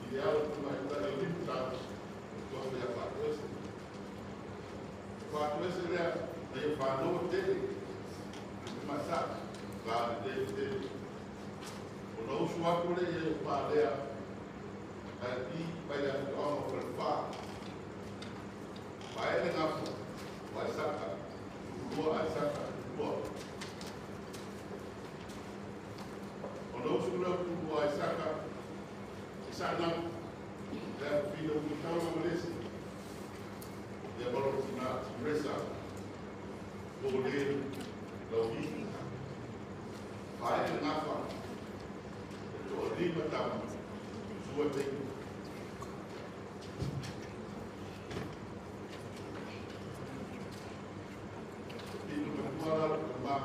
i le alo tuma i tale limta o ia fa'atoese. Fa'atoese lea na ia fa'anoa tele le masa la le tele tele. O na usu atu le ia o pa'alea ae pi pai le atu'aga o falefā. Paele gafa o Aisaka, tukulua Aisaka tukulua. O na usu lea tukulua Aisaka e sa'anaku lea fafina ua tau ma lesi ia malo tina tiresa o le lauifi. Paele gafa e to'alima tama sua teinu. Tino matua la ma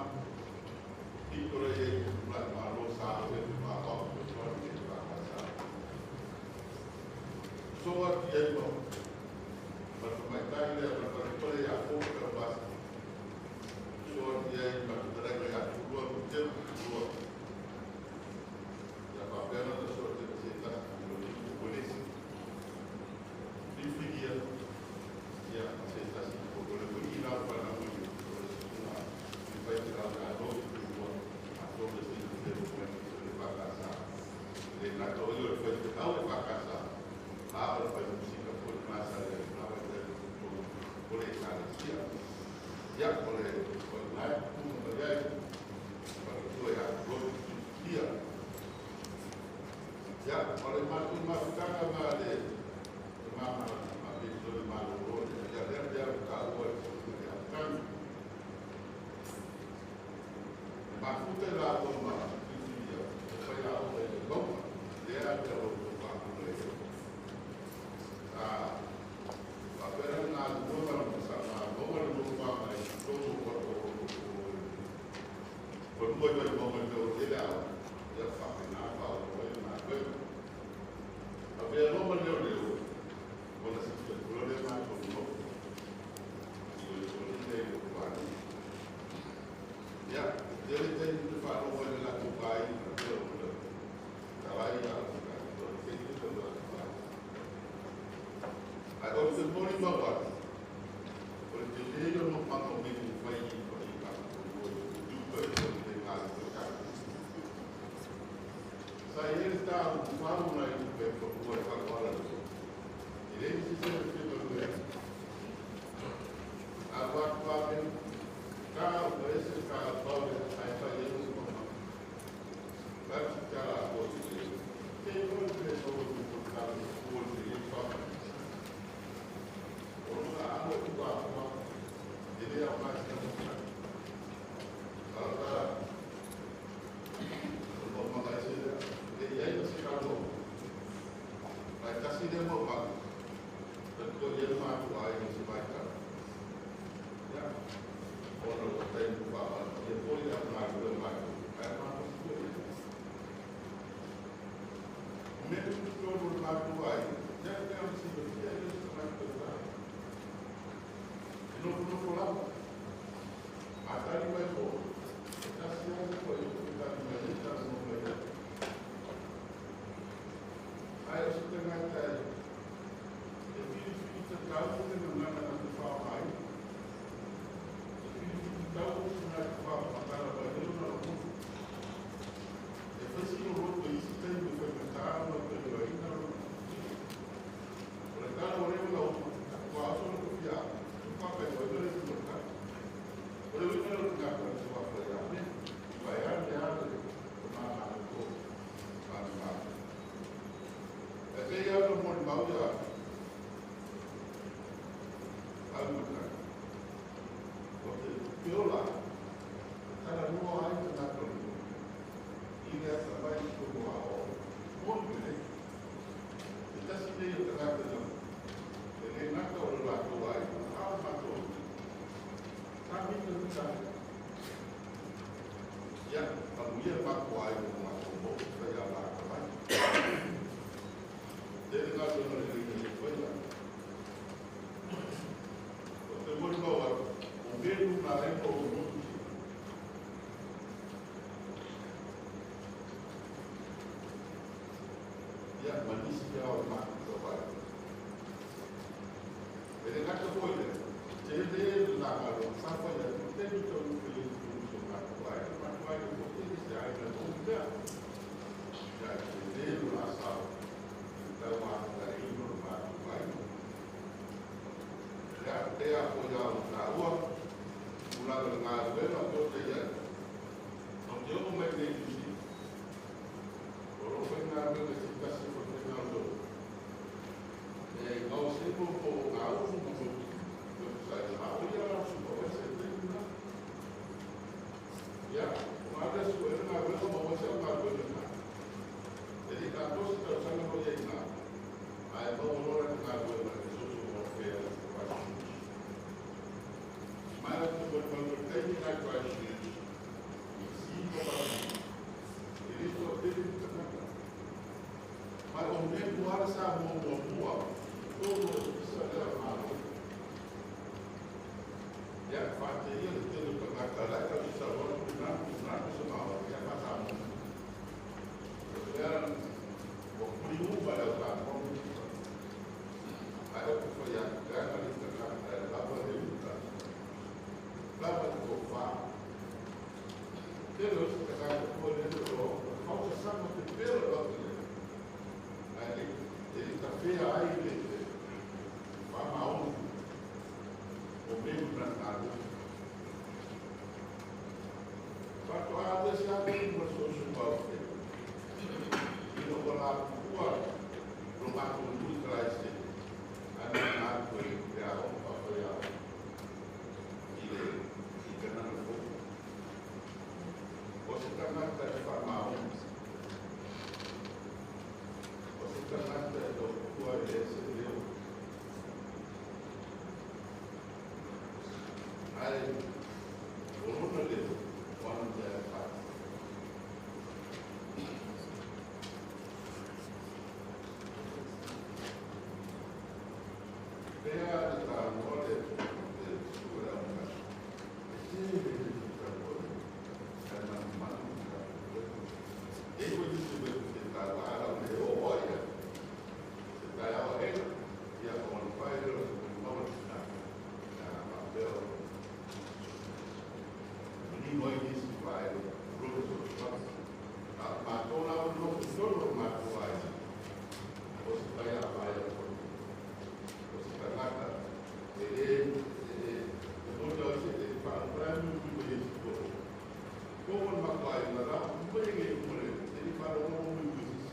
tito le e la malo sa le ma o ko le ma sa. So ati ai mo ma mai tai le ma ko le ya fo ka ba. So ati ai ma te le ya tu lo te lo. Ya pa pena da so te se ta lo ko le si. Fifigia ya se ta si ko le ko ina pa na mo ko le si na. Vai tirar a dor do a toda se te ko le pa casa. Le na to yo foi te tau pa casa. A o foi música foi massa le na vai ter ko ko le sa sia. Ya ko le ko na ku no ya pa to ya lo dia. Ya ko le ma tu ma ka ma le ma ma ma le to ma lo ya le ya ka o ya kan. Mafuta la o ma fifilia o fai la o e loma le a te o pa ku le. A pa pera na lo ma ma sa ma lo ma lo pa ma e to ko ko ko ko mo mo mo mo le la ya fa na pa o e ma ko. A ve lo ma le le o la si ko le ma ko no. I o le le ko pa. Ya dele tem de falar o olho lá com o pai, tá lá e lá, agora você pode ir embora. Porque ele não passa o mesmo foi Sai ele está ocupado na agora. Ele se sente bem. Agora carro, esse carro, aí faz isso como vai ficar lá você. Tem uma pessoa que está no curso e fala. Ou lá, o ele é o mais que não. Ela vou mandar esse e aí você acabou. Vai estar se demovendo. Tanto que ele vai lá e você vai estar. Ona o tempo para e poi a una ma è una possibilità. Mesmo que eu vou lá vai, já tem um sítio que é isso vai passar. Não não vou lá. A tarde vai pôr. Tá se foi, tá mas tá não vai. Aí eu sou também tá. Eu vi que tá não não não fala mais. Então, Ka Ia, manuia matua ai o matou mo fai a la ka mai. Tele galuega lelei na ia faia. O te molimau atu, o melu na ai ma ou lotu sia. Ia, ma nisi lava o le matou tauvae. E le gata foi lea, tele le la galuega sa fai atu, taimi taumafai ai i totonu o si o matou aiga, le matou aiga foi tele se aiga na umi lea. Ia, e tele lo la sao i le tauatiaeina o le matou aiga. Ia, pei lava foi ona taua, tulaga o le galuega o te i ai. Ou te oo mai nei i Niu Sila, o loo faigaluega i se tasi o falefaigaluega e gaosia mo po o gausu ma mo website ma o ia la supervisor i taimi na. Ia, o ga le suega galuega ma ua se au galuega na. E le i atoa se tausaga o ia i ina, ae maua loa lana galuega i le social welfare Christchurch. Ma e te molimau i le taimi na i Christchurch, i sii ma Palamene, e le toatele ni tagata. Ma o mea lava sa muamua i totonu o le Ofisa lea o le Malo. Ia, faateia le tele o tagata la e tausau atu lena tulaga se maoa, ia faa-Samoa. O le mea ua puliu ma le au Samoa ma le Ae ou te fai atu, leaga le tagata e lava le uta, lava le tofa. Tele o isi tagata foi lele o lo o fausasaga pepelo le vata lea. Ae e le tafea ai le faamaoni o melu na galuega. Faatoa alu ese lava i luma o le social welfare. Ina ua lapuua lo matou nuu i Kalaisene, ae na galulue i le aoga faafaiaoga i le i Kanana Fou. O se tagata e faamaoni, o se tagata e tautua e le ese leo. Ae o lona leo, o ana mea e fai. Pea le taua le susu o le aumai. E tele le taua le ae manumanu i tatou. E i foi nisi mea te taua ala o le oo ai ai. Se taeao aena, ia ona fai lea o se molimau a le tina. Ia faapea o manino ai nisi vaega o lo A matou lava nofo i totonu o le matou aiga, o se faiafaia foi. O se tagata e le e moni au se e faalupea mu mai e si tolo. Ko o le matou aiga la, mai e uma le e le faalogologo mu i sisi.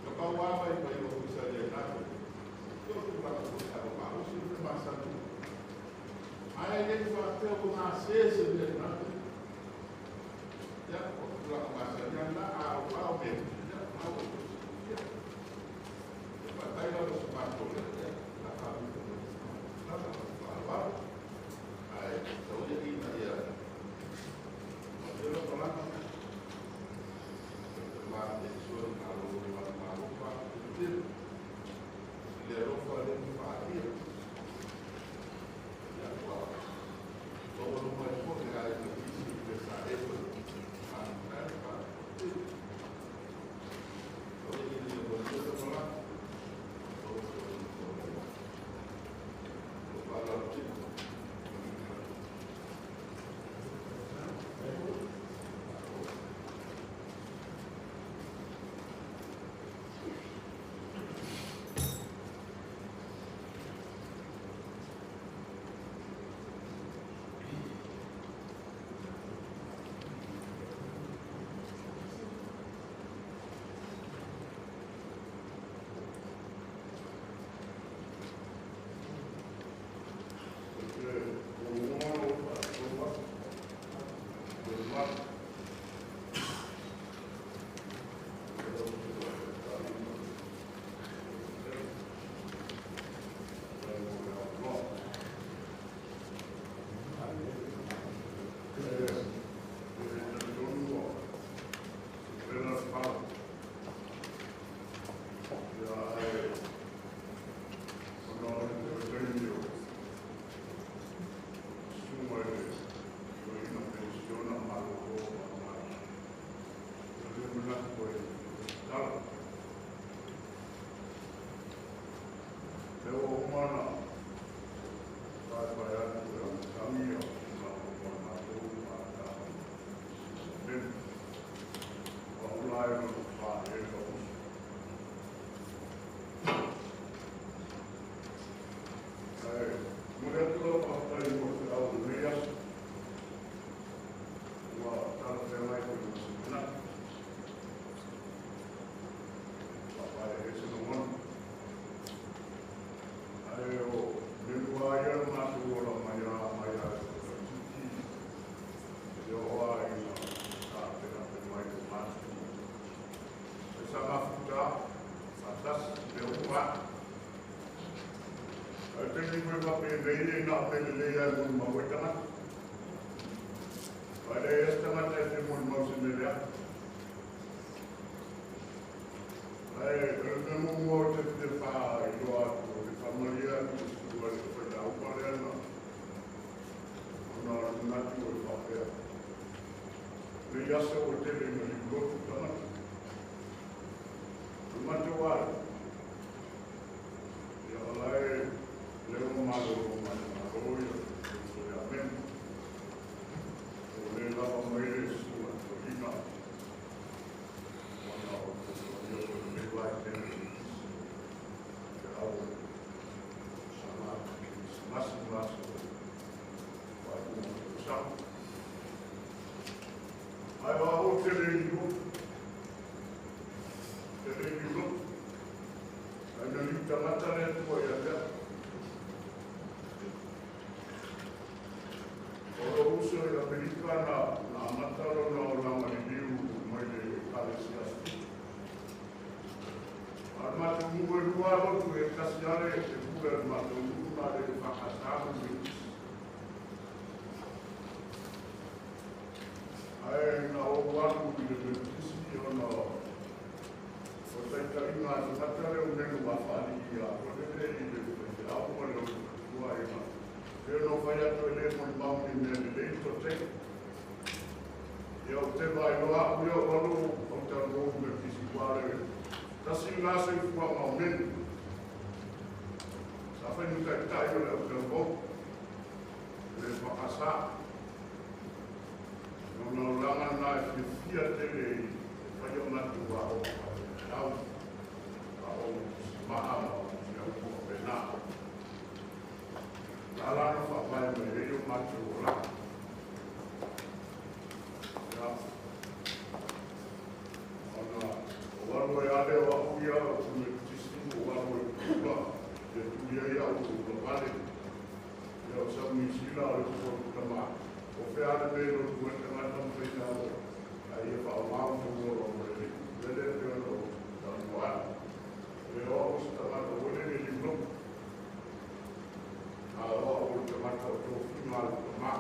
Ka pau lava i mai o ofisa le nato. Ko o tulaga foi sa o malosi le masani. Ae le faapea ua gasē se mea i nato. Ia, o tulaga masani lava na, a o a o mea, ia, a ua ia. E faatai lava se matou lea, ia, la faamuta mai. La faaaloalo. Ae tau ia ina ia manuia lau malaga. Ma e sua malo ma malo faafetai i le alofa lea na faaalia. Ia, ua maua luma ai foi le aiga nisi i le sa e foi. Faafetai, faafetai. le ia mo ma wai tangata. Wa le ia tangata e te mo mau se me lea. Ai, e me mo mo te te wha i loa atu, le whamaria atu, ua le whaita upa lea na. Ona o le nati o le whapea. Le ia se o tele na li lotu tangata. O mate wai. Ia o lae leo malo o mai malo ia, o ia men. O le lava mai le sua o ina. Ona o te ia o le vai tele. Te au sama masi masi o ai uma o sa. Ai wa o te le i lotu. Te le i lotu. Ai na liu tangata le atua ia lea. O lo uso i Amerika na amata lona o langa liliu mai le Ekalesia Spitu. A le matou nuu e lua lotu e tasi ale e pule le matou nuu na le whakasamu me isi. Ae na o alu i le Metisi ona o taitaiga a tagata lea o menu a whaali ia o le le i le whaiau ma le o tua e ngā. Pea no whai atu e le mo i mau ni mea le lei to te. Ia o te vai loa au ia o alo o te anō Metisi wale. Tasi ngā se fua mau menu. Sa whai taitai o le au te anō. Le whakasa. No na langa na e fia tele i whai o matu a o au a o maha ma o te au kua pena. La lana whapai me e o matu o la. Ia. Ona o waru e ale o au ia o te me tisi o waru e kula. Ia tuia ia o kula vale. Ia o sa misila o le kua kutama. O whea le me lo tua te ngata mwhina o a ia wha o mau te moro o le lele pe ono o ta Le o o se tangata o le le limlo. A o o te mata o tō whima le tama.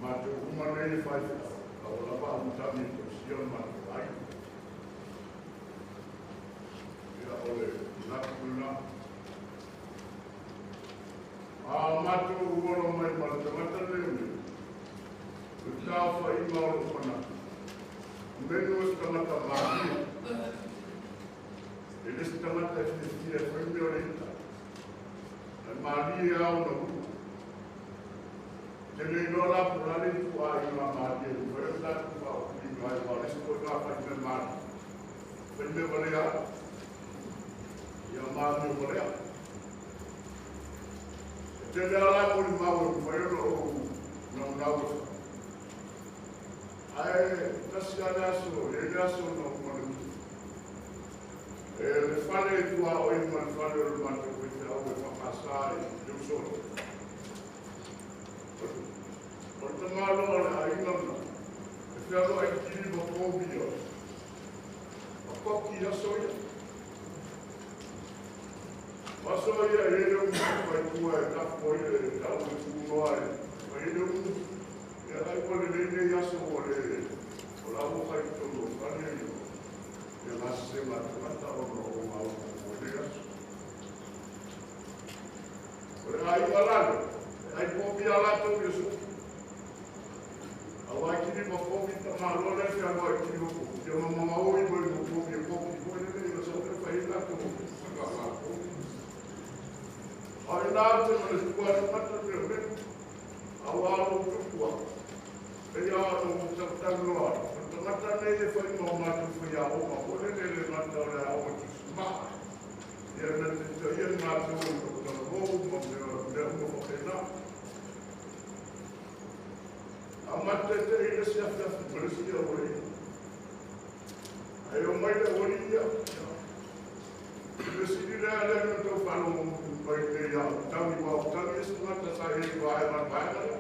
Ma te uma nei e whai whia. A o lapa a mutami e tō sia ma te ai. Ia o le natu na. A mātou uolo mai ma le tangata leo nei. O tā whainga o lo whana. Menu e se tangata māhia. E le se tangata e whiwhia e whaime o le ita. Ai mālie au na hua. Te nei loa la pura le tu a i ngā mālie. Whai o tātou wha o kuri ngai wā le se koe ngā whaime mālie. Whaime walea. Ia mālie walea. Te lea la mori mau e mwai ono o nau nau e wha. Ae, tasi ale aso, e le aso na o manu. E le whale e tua o e ma le whale o le mātou e te au e whakasa e te usoro. O le tamalo o le ainga na, e whialo ai kiri ma kōbi o. A koki aso ia. Aso ia e le umu whai tua e tapo ia e tau e tūnoa e. Whai e le umu, ia ai kwa le lene aso o le o la o kai tonu o whane i o. Ia ngā se ngā tangata o no o ngā o le aso. O le ai walale, ai pōpi a lātou i aso. A wai kiri ma pōpi ta malo le whia wai kiri ma pōpi. Ia ma mama oi mo i mo pōpi e pōpi koe le le ia sa o le whai lātou o whaka ngā pōpi. Ai nā te mele tua te mata te me, a wā lo tupua. E ia o tau loa. O te mata nei e whai mau mātou whai a oma, o le le mata o le a o te smaa. Ia na te te ia mātou o te rou ma me uma whakena. A mate te i le sia whiawhi, ma le sia o le. Ai o mai le ori ia. Le siri lea lea na tau whalo mo mai te ia tangi wā o tangi e sungata sa e wā e man wā e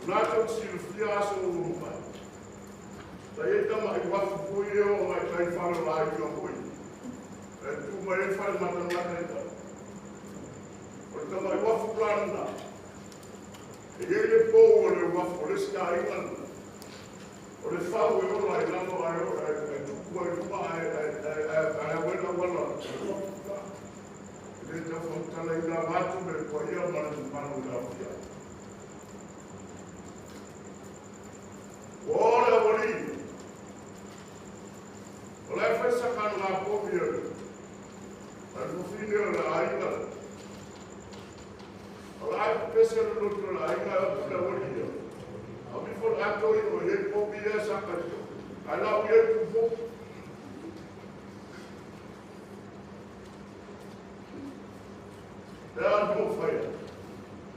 Nā tau silufia aso o mai. Ta e tama i wafu pui e o mai tai whalo la i o hoi. E tu mai e whare matamata i tau. O le tamai wafu lana. E iei le pou o le wafu, o le sia inga. O le whau e ola i lalo ai ola e tuku ai luma ai awela wala. E le tau whamtala i la matu me kua ia manu manu la fia. O le awali. O le whaisa kanu ngā pomi e. A lufine o le aiga. O le ai pese le loto le aiga e o le awali ia. A mi fo ato i o ye pomi e saka tio. A lau ye tu pomi. Le a no whaia.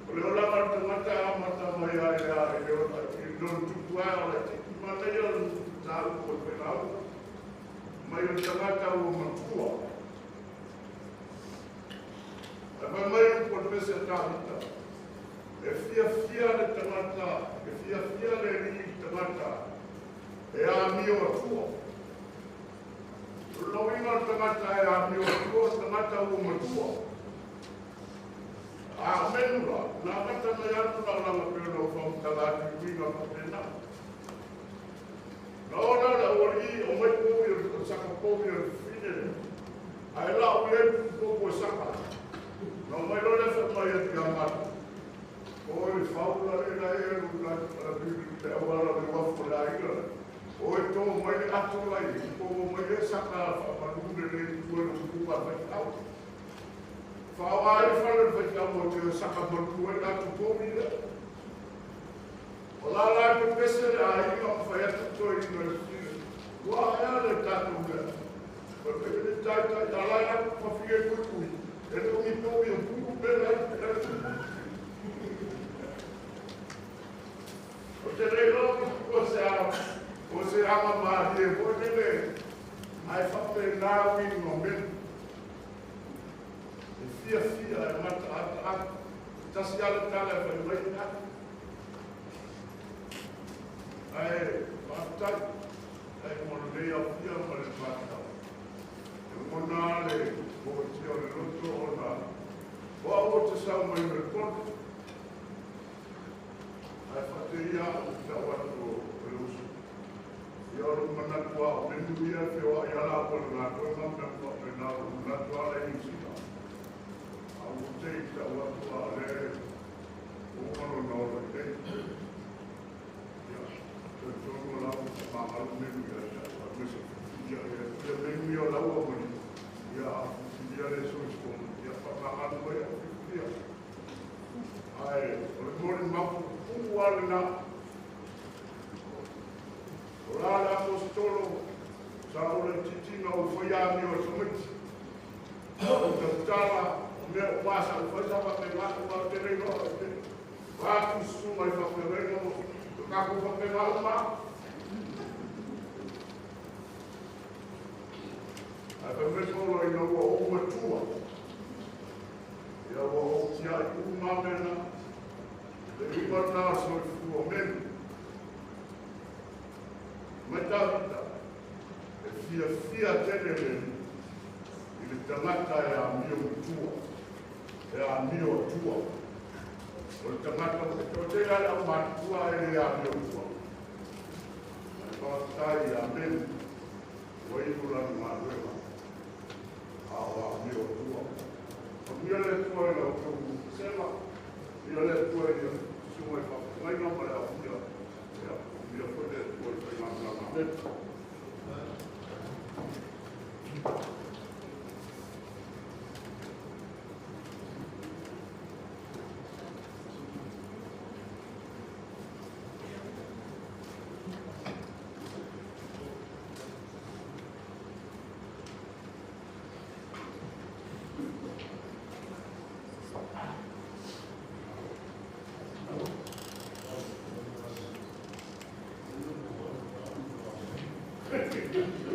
O le olanga le tangata a mata mai ai a e le ola i lon tupu ai o le te mana ia le tāu ko te lau. Mai o tangata o matua. E mai mai o ko pese tāhita. E fia fia le tangata, e fia fia le ri tangata. E a mio atua. Loinga o tangata e a mio atua, tangata o matua. A menula, nā mata mai atu la langa pēna o whamtala atu i winga papena. Nā ora la ori o mai pōwi o saka pōwi o whine. Ai la o iei pō saka. Nā mai lore wha mai atu ia mata. O e whaula le la e ru la te awala le wafu la ira. O e tō mai le ato lai, pō mai e saka wha manune le tua le kupa whai au. Whao ai whare whai au o te saka manu e atu pōmi le. O la la pe pese le a inga o whai atu toi inga le whine. Ua ea le tātou mea. O pe le tai tai a lai aku pawhia kui kui. E le ungi pōmi o puru pere ai pe le tupu. O te rei loa o se o se ama mahi e hoi nele. Ai whape nā wini ngā menu. E fia fia e mata ata ata. Tasi ale tala e whai mai ata. Ai whaatai. Ai mono nei au fia ma le mata. E mona ale o te o le loto o nā. O au o te sau mai me kono. Ai whate ia o te au atu o le usu. Ia o manatua o menu ia whio ai ala o le ngā koe ngā mea kua pe nā o manatua ala i sina. A o te i te au atu a le o mano nā o le te. Ia, te tono la o te māhalu menu ia ia a mese ia ia ia menu ia lau a mani. Ia a fufilia le soiskono. Ia whakamalu mai a fufilia. Ai, o le mori mapu pū ale nā. O la le apostolo, sa o le titina o whai o tamiti. O te tala, o mea o pasa, o whai sapa te ngā o te rei roa te. Wātu suma i whakarenga o te kako whakenga o mā. Ai whamesolo i ngā ua o matua. Ia ua o tia i umamena, te umata soifua menu. Mai tāhita, e fia fia tene menu, i le tangata e a mio matua, e a mio atua. O le tangata o te te ale au matua e le a mio matua. Ai whaatai a menu, o ihu lanu ngā ruema, a o a mio atua. O mia le tua i lau tau sema, mia le tua i sunga i whakainga ma le au mia, ia mia koe le tua i whai ngā mea. Thank you.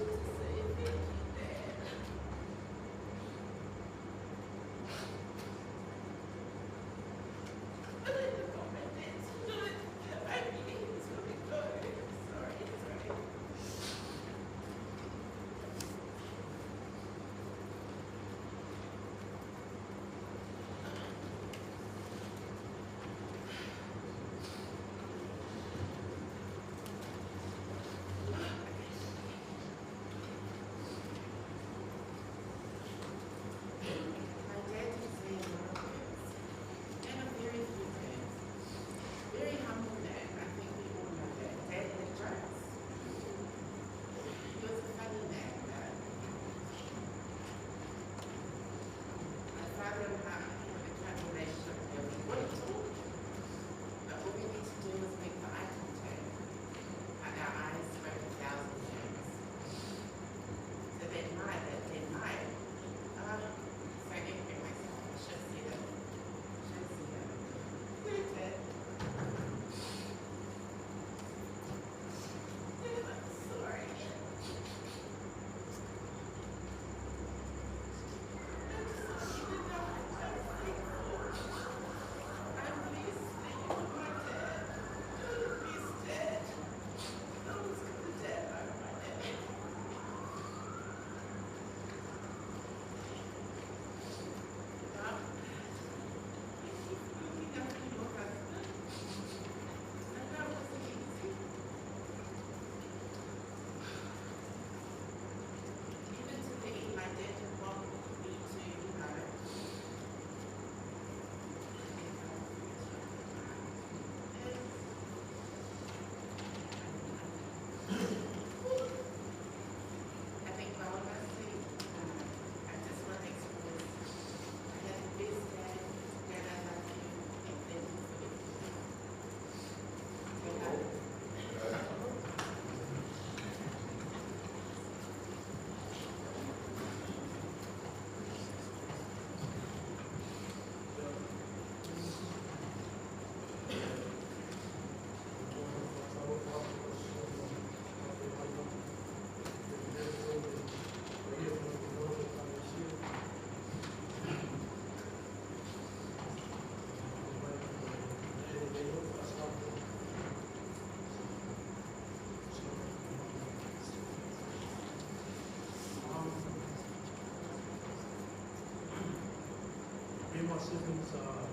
want to say thank you, Dad. I didn't know my dad's good. I mean, he was really good. Sorry, sorry. My dad didn't say a lot of words, and a very few words. Very humble man, I think we all know that. Dad had jokes. He was a funny man, though. My father and I had the kind of relationship where we wouldn't talk, but all we need to do was make the eye contact, and our eyes spoke a thousand words. So that night, so angry at myself. I should have said it. Should have said it. Dad. Dad, I'm sorry. I just want you to know I'm thankful. I'm blessed that you were my dad. You're the best dad. No one's got a dad like my dad. Mum, thank you for looking after your husband. I know it wasn't easy. Even to the end, my dad didn't want me to, you know. I think all of us see, I just want to express, I had the best dad, Dad, I love you, and thank you for everything. Take care. Me and my siblings are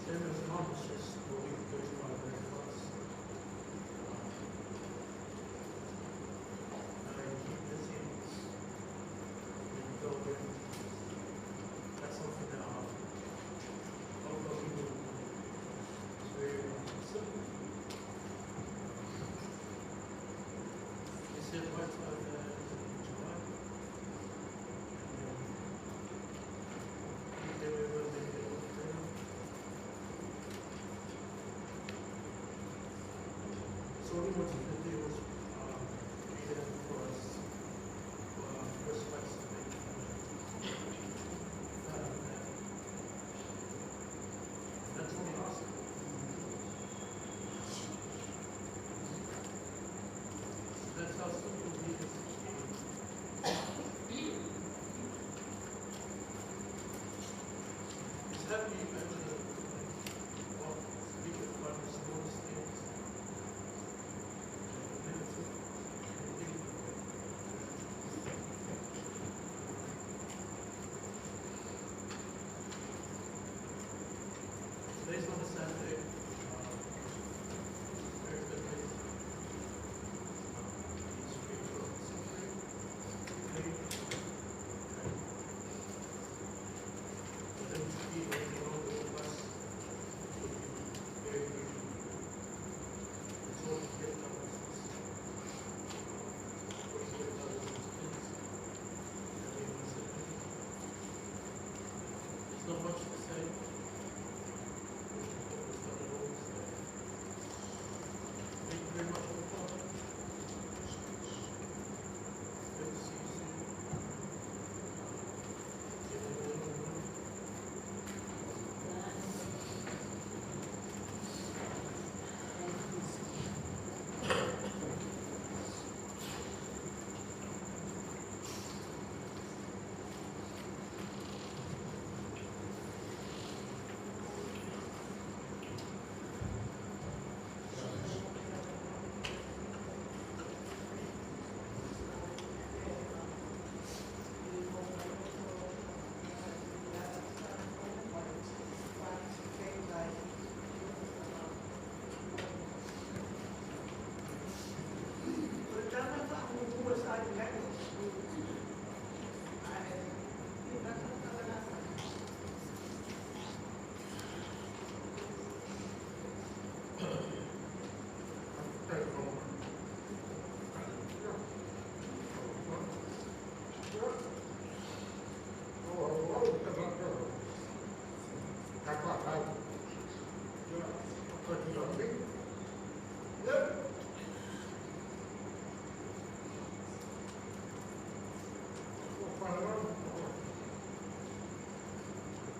Same as mum, it's just the week goes by very fast. I keep busy and go there. That's something that a lot of people do. It's very simple. They said right in July. And then they were able to make it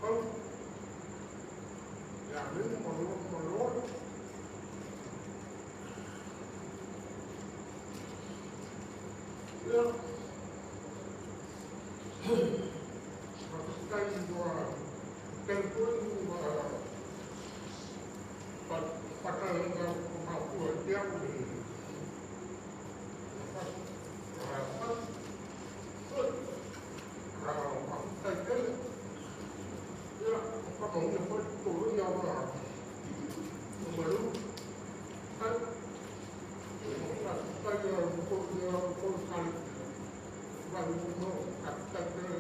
Tau ia le mo lo mo lo. Ia faafetai ua tautoi ua patalaga o mafua te au le faafetai tele. Ia faamauina foi toloia o malu ai faafetai o kale valu mo faafetai tele.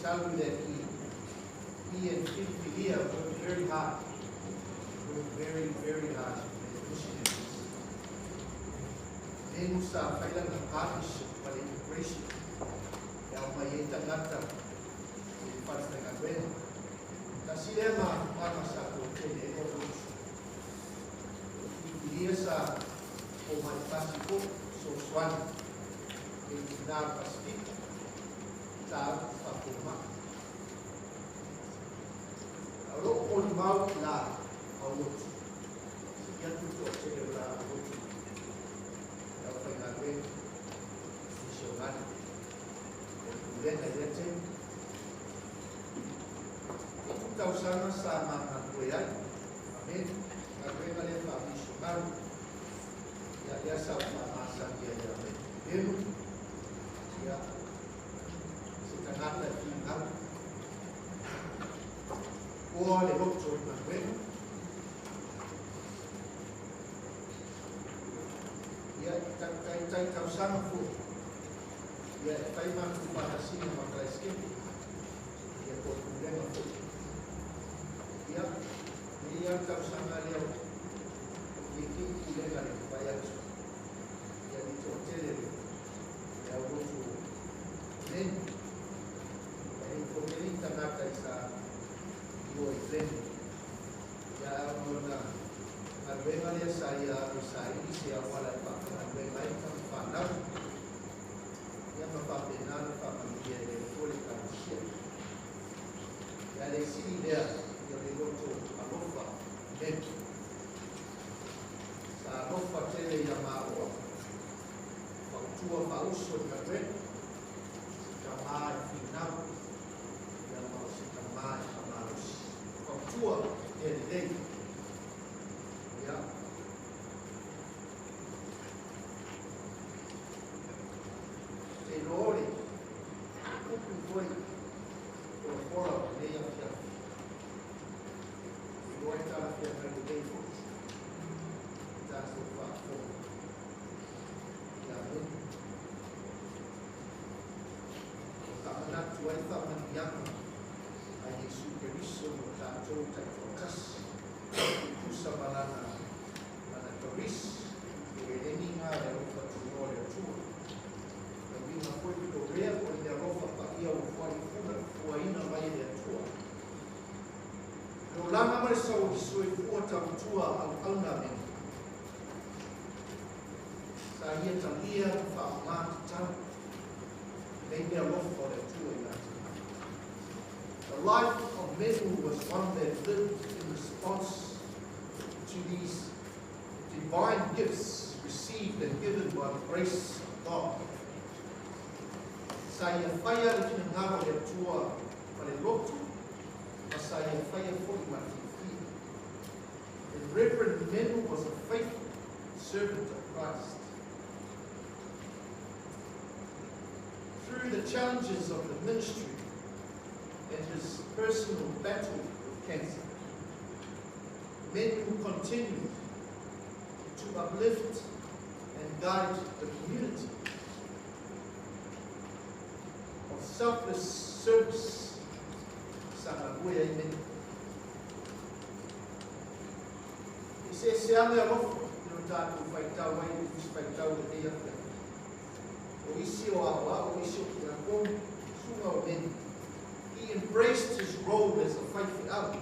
Tell you that he and Filia worked very hard, worked very, very hard as missionaries. Then sa faila na partnership ma le integration e au mai e tagata i le faafaigaluega. Tasi lea mafuaaga sa toatele ai o lotu. Filia sa o mai tasi po sosoani e tina Pasifika ta faapoma. Au loo molimau la au lotu. Sili atu le toatele o la au lotu le aufaigaluega misionari o le pulega i lea taimi. 7 tausaga sa magalue ai amene galuega lea faamisionari ia lea sa faamasani ai ia menu ia se tagata e finau oa le loto i galuega ia taitai tausaga fo'i ia e fai matou faatasiga ma kalaisikepe ia po o le pulega fo'i ia nei a le tausaga lea i pulega le fai atu ia le toatele le au lotu neni e toatele tagata i sa saili se auala e faafaigaluega ai tamafanau ia ma faapena ona faamanuia e le Atua le Ekalesia. Ia le sili lea ia o le loto alofa menu. Sa alofa tele ia maua fautua faauso i galuega se tamā e finau ia ma o se tamā e faamalosi. Fautua mea lelei. Ia. Te iloa o le upu foi polapola o lenei afiafi. Te iloa e talafeagai lelei foi tatou faafofoga. Ia amene. O faamanatu ai faamanuiaga a Iesu Keriso mo tatou taitoatasi. Tusa ma lana lana karis, o eleniga le alofa tunoa o le Atua. Le uiga foi dorea po o le meaalofa paia ua fuaina mai e le Atua. Le olaga ma le soifua tautua auauna amene. Sa ia talia ma faaaogā tatau nei meaalofa o le Atua ia te. The life of Menu was one that lived in response to these divine gifts received and given by the grace of God. Sa ia faia le finagalo o le Atua ma le loto, ma sa ia faia foi ma le fiafia. The Reverend Menu was a faithful servant of Christ. Through the challenges of the ministry and his personal battle with cancer, Menu continued to uplift and guide the community of selfless service. Sa galue ai Menu. E se se ame alofa i lo tatou faitau ai le Tusi Faitau i lenei afiafi. O isi o aoao, o isi o tiakono, susuga o Menu. He embraced his role as a faifeau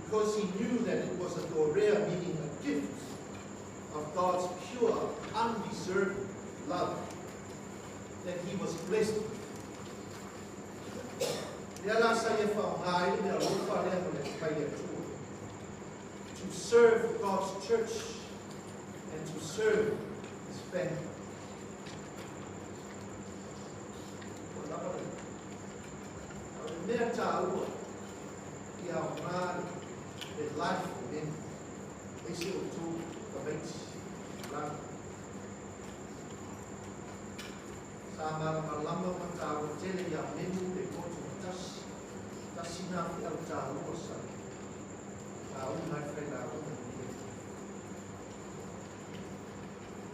because he knew that it was a dorea, meaning a gift of God's pure, undeserved love that he was blessed with. Lea la sa ia faaaogā ai le meaalofa lea mo le mai le Atua. To serve God's church and to serve his family. O lava le. O le mea tāua ia aogā le life o Menu. E se o tō tamaiti. Lava. Sa malamalama ma tāua tele ia Menu le loto matasi. Tasi nā feau tāua sa. Lauga ai failauga i le.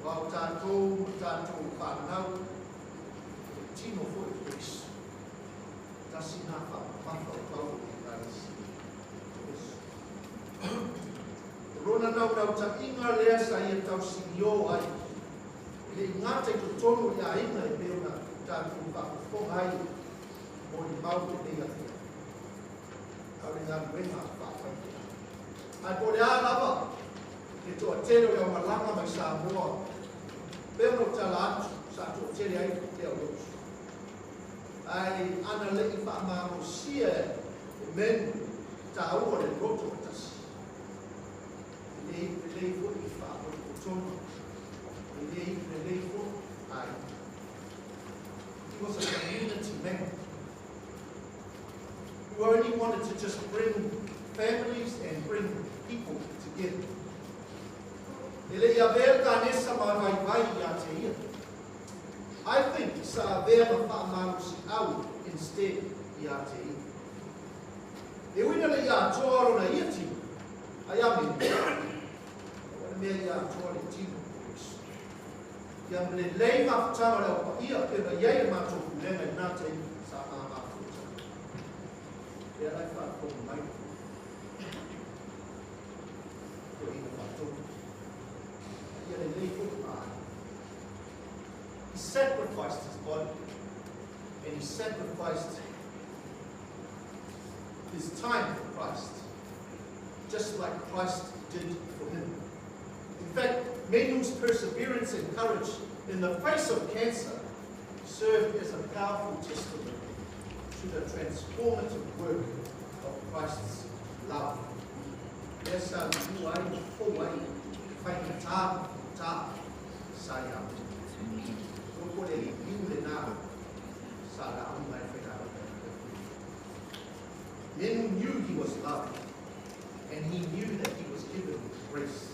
Aua o tatou ma tatou fanau, o le tino foi o Keriso. Tasi nā faamamafa o Paulo i le Ekalesia o Epeso. O lona naunautaiga lea sa ia tausinio ai, e le i gata i totonu o le aiga e pei ona tatou faafofoga ai molimau i lenei afiafi, a o le galuega faafaifeau. Ae po o le a lava le toatele o le aumalaga mai Samoa, pei ona ou tala atu, sa toatele ai le au lotu. Ae ana le i faamalosia e Menu taua o le loto matasi. E le iu lelei foi i faapotopotoga, e le iu lelei foi aiga. He was a community man who only wanted to just bring families and bring people together. E le i avea le kanesa ma vaivai ia te ia. I think sa avea ma faamalosiau instead ia te ia. E ui ina le i atoa lona ia tino, ai a Menu, aua le mea ia atoa le tino o Keriso. Ia lelei mafutaga o le Au Paia pei ona i ai le matou pulega i lena taimi sa mamafuta. Lea la e faafofoga mai toeaina faatonu. Ia lelei foi paaga. He sacrificed his body and he sacrificed his time for Christ, just like Christ did for him. In fact, Menu's perseverance and courage in the face of cancer served as a powerful testimony to the transformative work of Christ's love. Lea sa lua ai ma fou ai faigata ma fita sa ia Menu. O po le liu lena sa lauga ai faigaluega i le Atua. Menu knew he was loved, and he knew that he was given grace.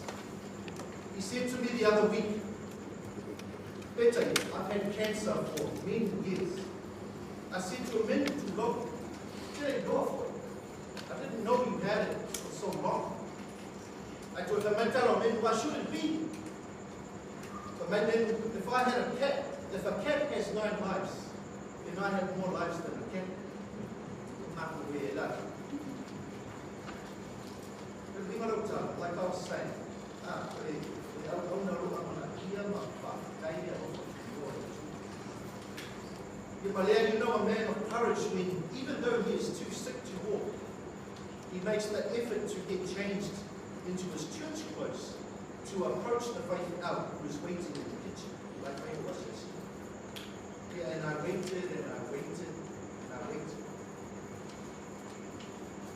He said to me the other week, Peta, I've had cancer for many years. I said to him, Menu, too long. Didn't go for it. I didn't know you had it for so long. I told him, Menu, I shouldn't be. But Menu, if I had a cat, if a cat has 9 lives, then I have more lives than a cat. Like I was saying, you know a man of courage when, even though he is too sick to walk, he makes the effort to get changed into his church clothes to approach the faith out who is waiting in the kitchen, like I was yesterday. Yeah, and I waited and I waited and I waited.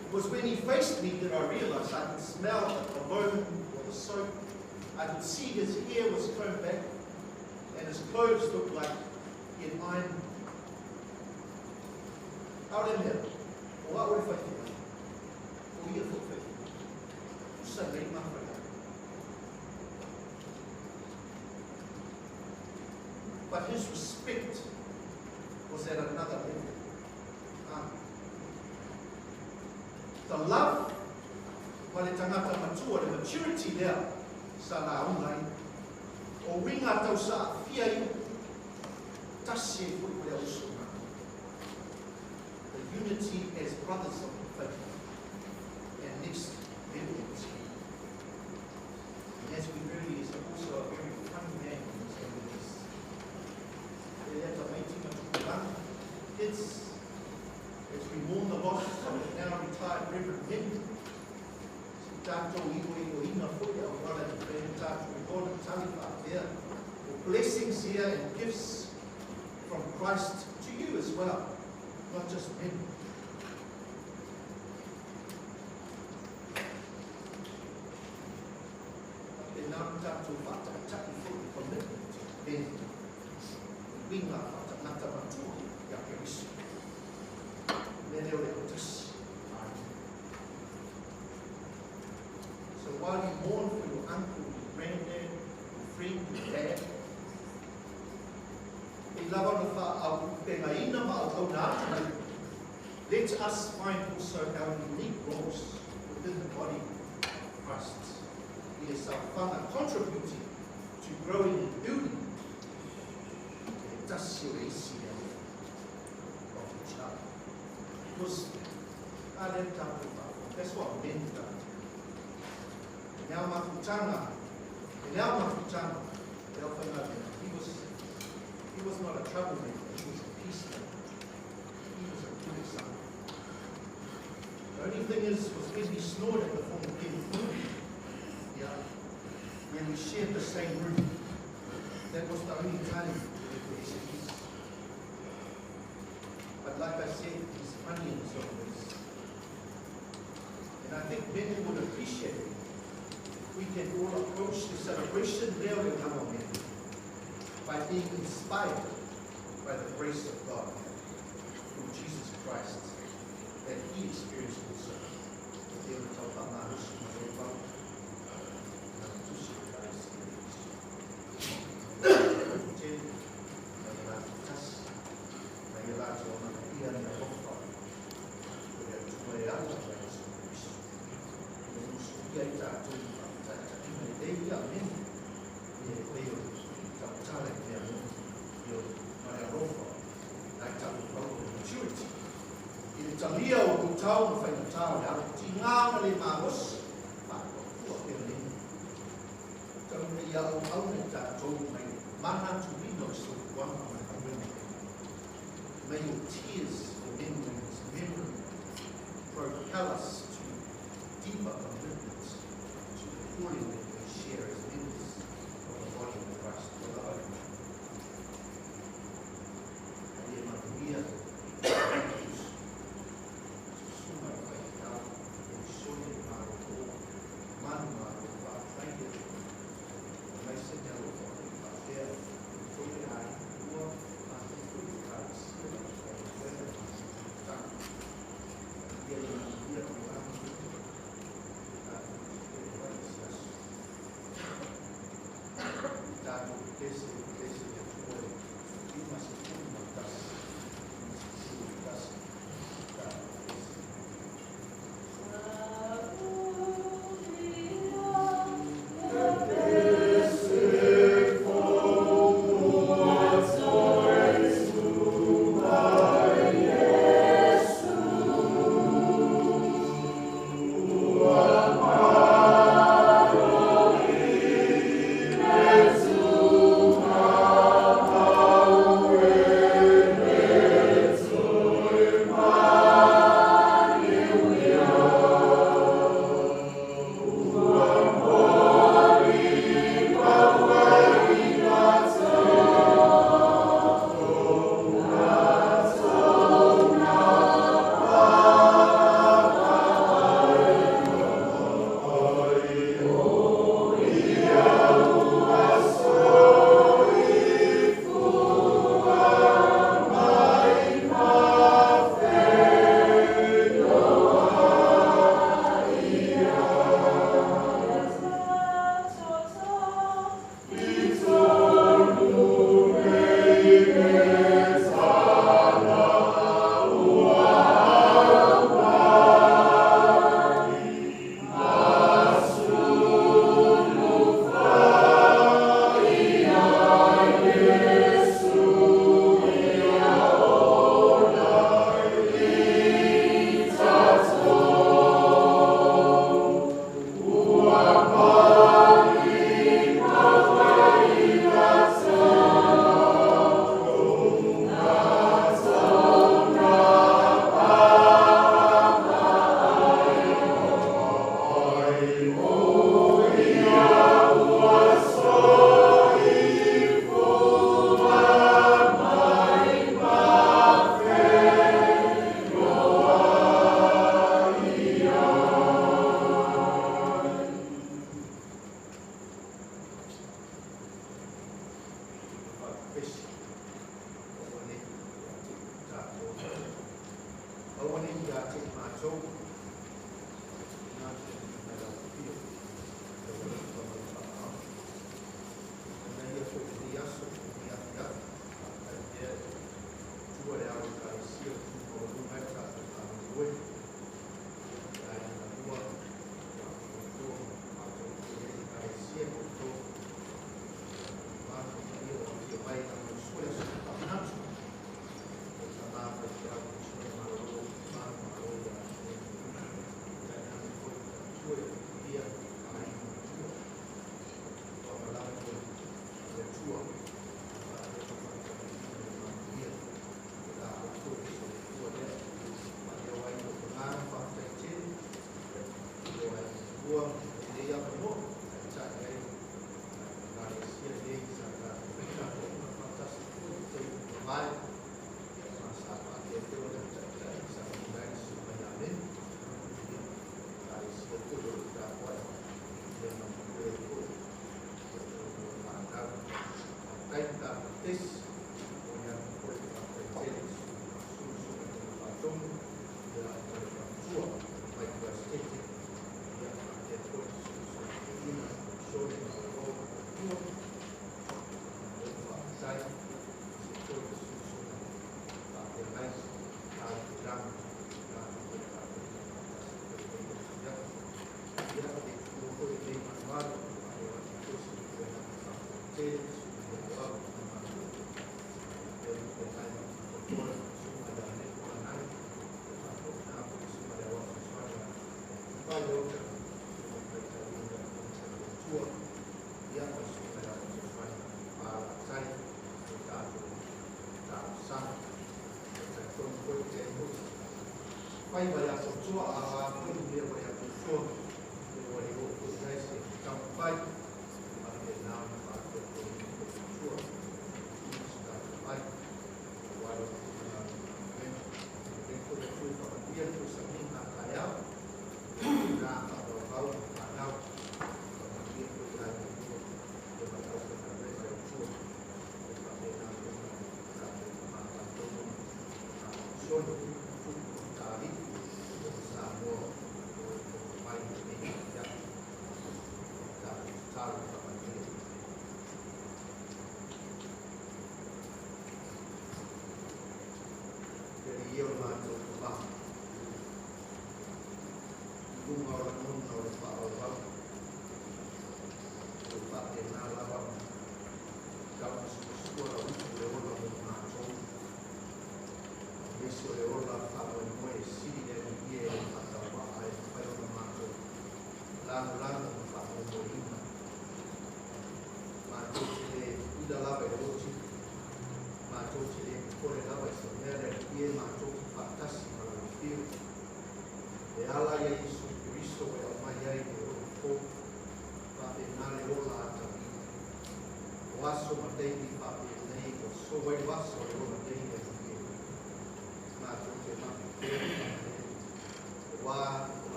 It was when he faced me that I realized I could smell the cologne or the soap. I could see his hair was combed back and his clothes looked like he had ironed them. Out in there, what would I think? But his respect was at another level. The love, ma le tangata matua, the maturity there, sa lauga ai. O winga tau sa afia i, tasi e fui ko le ausonga. The unity as brothers of the faith. And next level is key. And as we heard, he is also a very funny man in his own ways. Kids, as we mourn the loss of the now retired Reverend Menu, blessings here and gifts from Christ to you as well, not just men. So while you mourn for your uncle, your granddad, your friend, your dad, let us find also our unique roles within the body of Christ. He is our Father contributing to growing and building of each other. Because that's what men do. He was not a troublemaker, he was a peacemaker. He was a good example. The only thing is, was when he snored at the former king, yeah, when we shared the same room, that was the only time we could excuse. But like I said, he's funny in his own ways. And I think many would appreciate it if we can all approach the celebration there in Hamilton by being inspired by the grace of God through Jesus Christ that he experienced also. May your tears for him and his memory propel us to deeper commitment to the calling that we share as members. Aua nei ia te i mātou, nā te mai lau pio, te wale mai whaao. Nā ia fo i ni aso, ni afi afi, kai pea, tua le au ka sia, tu o lunga i tātou whanau. Ia ai na lua, ia o mātou te e ka sia koutou, mātou ia o te mai na mau sua le aso whanatu. O ta mātou te au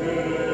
Amen.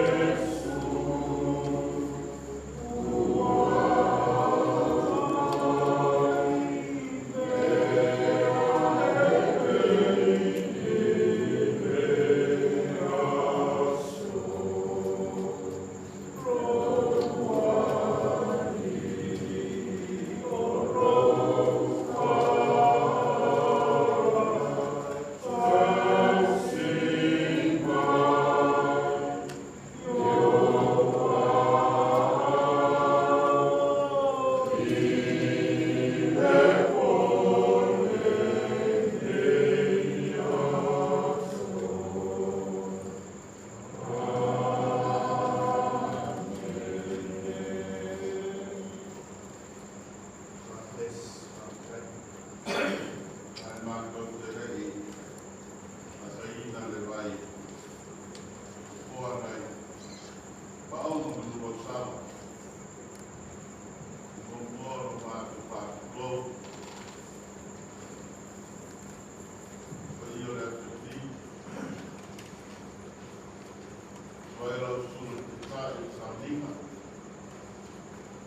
Atu ai lau susuga i te tai i sauniga.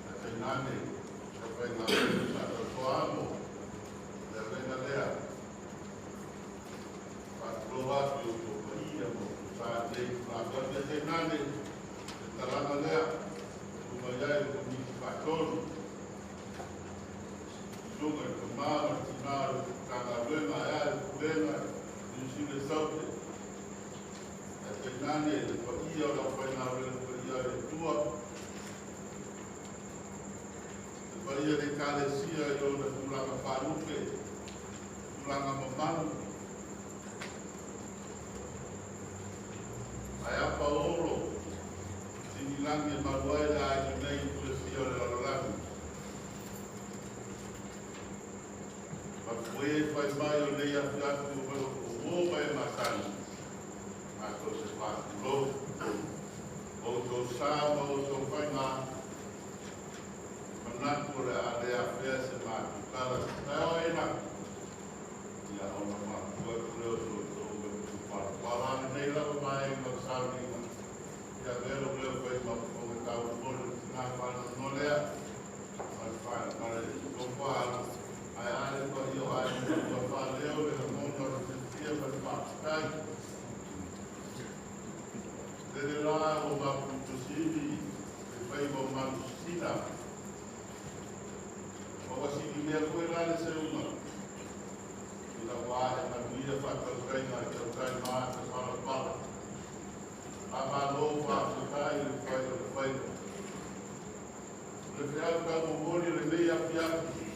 Ae tainane le aufaigaluega sa tautoa amo le avega lea. Faatulou atu i outou paia ma outou sa lenei tulafono. Ae tainane le talaga lea e tu mai ai le Komiti Faatonu, susuga i le tamā ma le tinā o le Matagaluega ae a le Pulega Niu Sila i Saute. Ae tainane le paia o le aufaigaluega paia a le Atua, le paia o le Ekalesia i ona tulaga faalupe, tulaga mamalu, ae apa olo sinilagi e malu ai le aiga nei i pulefia o le lalolagi. Ma foe fai mai o nei afiafi o mai o mai e masani. Matou se faatulou. Outou sa ma outou faiga. Manatu o le a le afea se matou tala. Taeao aina. Ia ona faapua atu lea o so outou me palapala nei lava mai ma sauniga. Ia avea lou leo fai ma fofoga taumolimoli o le tina faanono lea. Ma le ma le tofa alu. Ae a le paia o aiga ua faaleo le lagona o le fiafia ma le faafetai. Lele la o maputusili le faiva o malusina. Ma ua silimea foi la le seuga. Ina ua ae manuia faatautaiga i tautai ma ata palapala. Faamalo faafetai le fai o le faiva. O le feau taumomoli o lenei afiafi.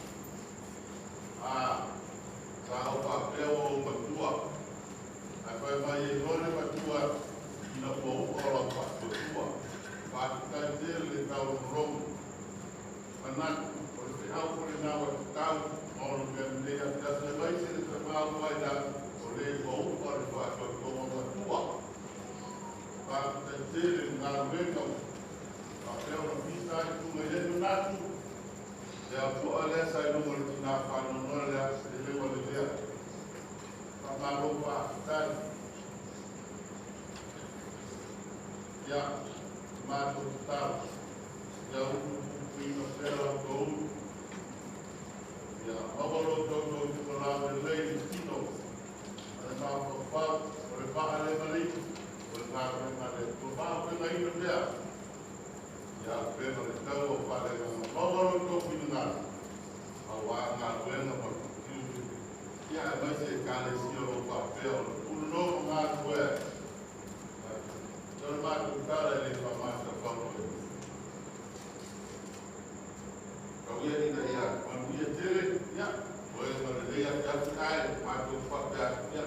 A sa ou faapea ua ou matua. Ae fai mai ai loa le matua ina ua upa o lau faatuatua. Faafetai tele le taulogologo. Manatu o le feau foi lena ua tatau ma ona mea lenei afiafi aemaise le tamā ua ai la o le ua upa le faatuatuaga matua. Faafetai tele le galuega faapea ona fisa ai tuga i ai manatu. Le atua lea sa i luga o le tina faanonoa lea e le ua lelea. Faamalo faafetai. Ia, matou tatalo. Ia upu puipuiina pea la outou ulu. Ia, maua lo outou toitumalau lelei i le tino. Ma le mafaufau, o le vaa le malii, o le galuega a le Atua. Faaopegaina pea. Ia, upega o le tau o faaleagaga. Maua lo outou finagalo. Auā galuega ma tiute. Ia, aemaise Ekalesia o lo o faapea ona punono ma galulue ai. O le matou tala e le faamatafau ai. Tau ia ina ia manuia tele, ia, oe ma lenei afiafi ae matou faapea atu, ia.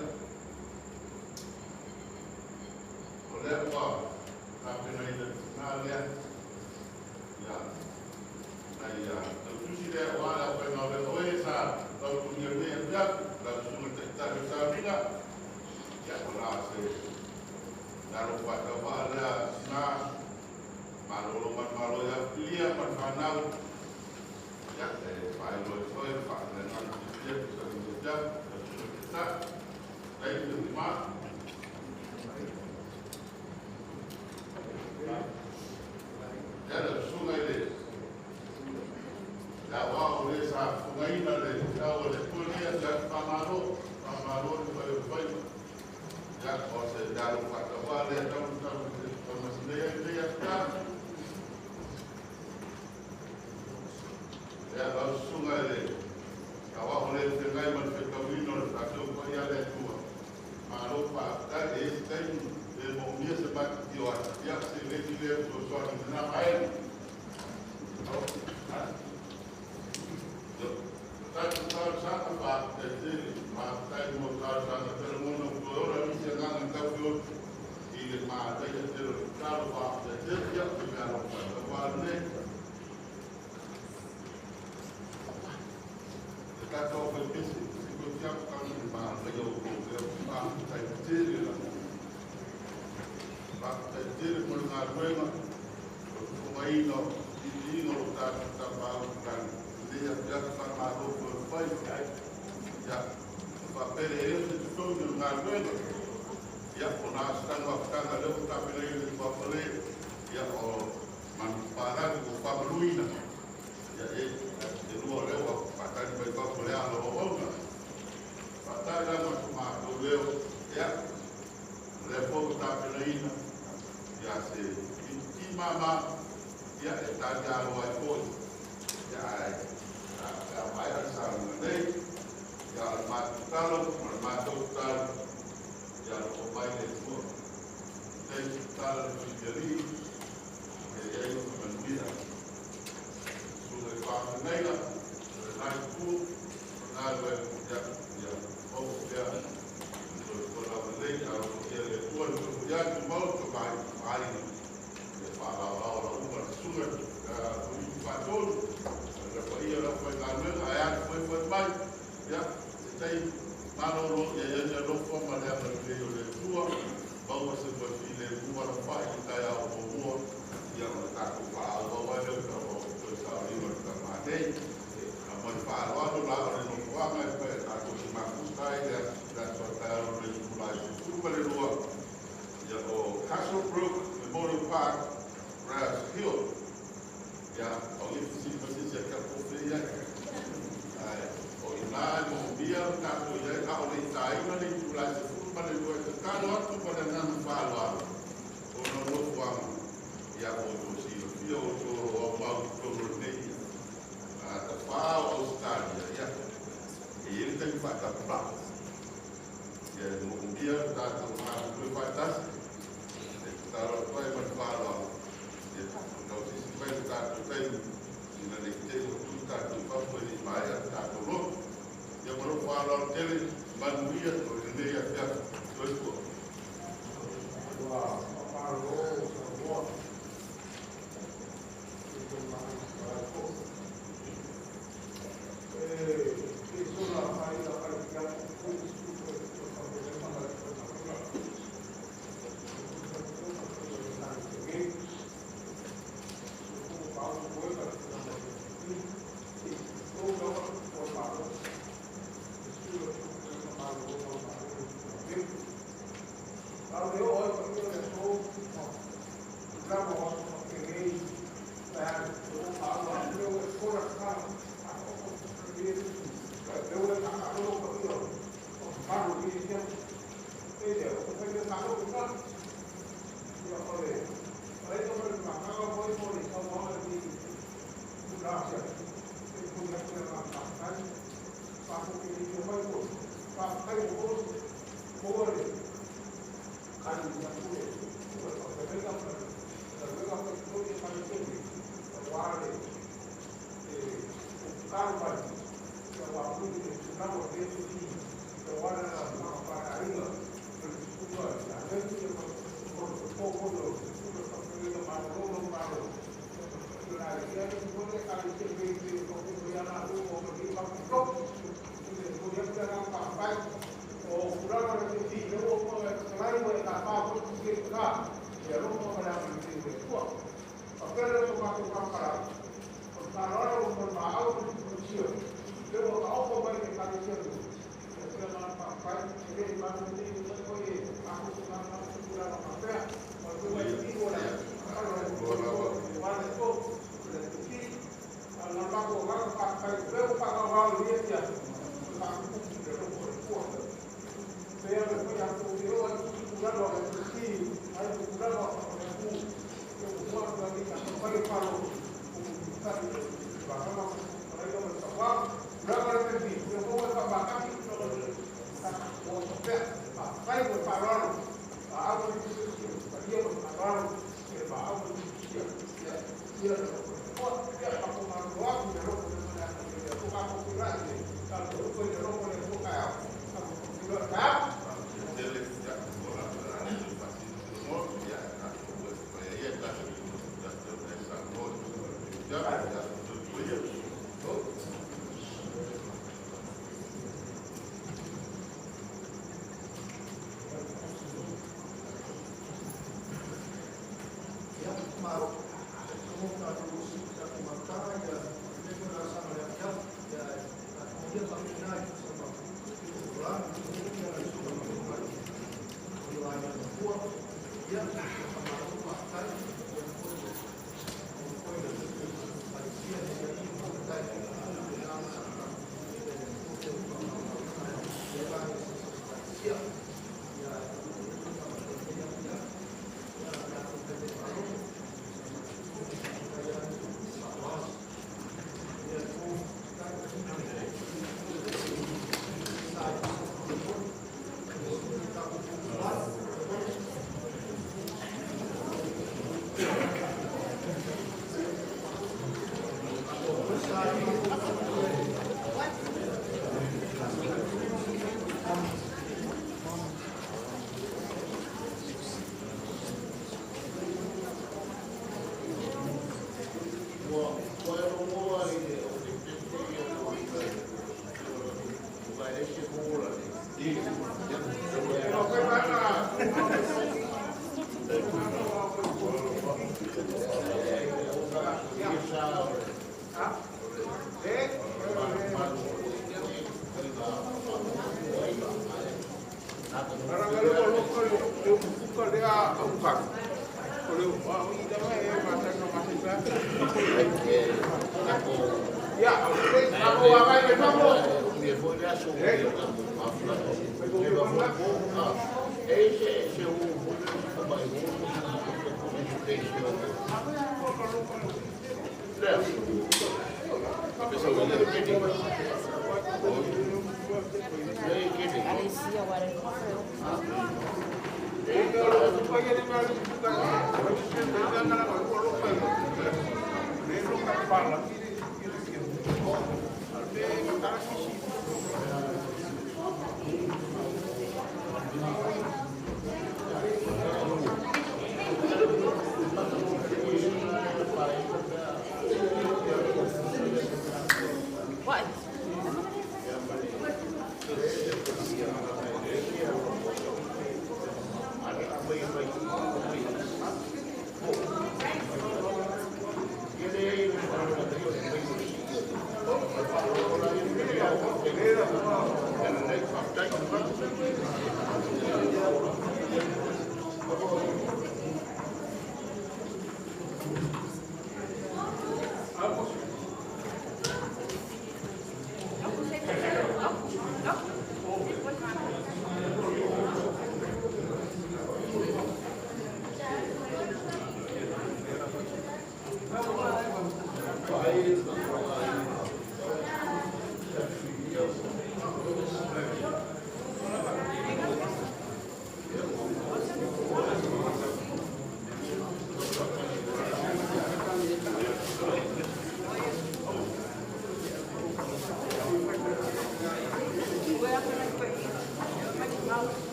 O lea ua tapenaina le tina lea, ia, na ia tautusi lea aua le aufaigaluega o e sa tautunia lenei afiafi, lau susuga i le taitai o le sauniga, ia, o la se lalo faatauvaa lea sina malolo manumalo ia Pilia ma le fanau. Ia, e faailoa foi le faaleagaga fiafia tusa ma lenei afiafi, lau susuga i le taitai. Taimi o le ma. Ia, lau susuga i le le aoao le sa fofogaina le tau o le Atua lenei afiafi, faamalo, faamalo le fai o le faiva. Ia, o se lalo faatauvaa lea tau tau taumasinei ai lenei afiafi. Ia, lau susuga i le aoao le feagai ma le fetauina o le tatou paia a le Atua. Malo faafetai, e i ai se taimi le moomia se matatio atu. Ia, se leti lea fesoasoani i lena vaega. Yo, tatou talosaga faafetai tele, faafetai mo talosaga telomona ua toe ola nisi agaga i taufioti i le manaia tele o le tatalo faafetai tele. Ia, o se mea alofa faatauvaa lenei. Le tatou aufaipese, se toe tiaku tau i le manaia o outou leo, faafetai tele lava. Faafetai tele mo le galuega o le fofogaina o iliiliga o lo tatou tapaau i lagi. Lenei afiafi faamalo foi o le fai. Ia, faapea e o se totogi o le galuega. Ia, o nā stanu apitanga leo tapena i le tuapale, ia o manu parani ko whamaluina. Ia e, te lua leo a whakatani mai papo lea alo o ona. Whatai la matu mātou leo, ia, lea fō tapena ina, ia se ti mama, ia e tani alo ai foi. Ia ai, a mai a sa nei, ia al mātou talo, ma le mātou talo, ia lo mai le tua. Nei talo le filiali, e ia i o manuia. Sula i whāwheneira, le nai pū, nā le ia, ia, o ia, so la lei, a lo ia le tua, le tua ia, tu mau, ka mai, mai, le whālao la uma, le sunga, o i whātolu, le whaia la whai ngā mea, ai a whai whai mai, ia, te tei, malolo, ia ia ia lofo, ma lea ma le o le tua, maua se whai le mua la whai, i tai au o mua, ia o le tātou whaau au ai leo, ka o toi sao lima le tamā nei, a moi whaaloalo la o le nofoanga e whai tātou te mafuta ai, lea, lea soa tai alo le tūlai se le lua, ia o Castlebrook Memorial Park, Grass Hill, ia, o i fisi masisi a kia kofe ia, ai, o i nā e mo mia tātou ia, a o le itaina le tūlai se fulu ma le lua, te talo atu ma le ngana whaaloalo, o na nofoanga, ia o tō sila fia o tō roa mau tō nei, a ta whā o Australia, ia, e ere taimi whaatapura, ia mo mia tātou ngā whaatasi, e talo atu ai ma le whaaloalo, ia, tau sisi mai le tātou taimi, ina nei te o tū tātou papo e nei mai a tātou roto, ia ma lo whaaloalo tele, manuia o le nei a whia, soifua. Ua whaparo sa roa. What?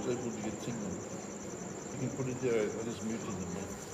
Able to get signal. You can put it there, I just muted them now.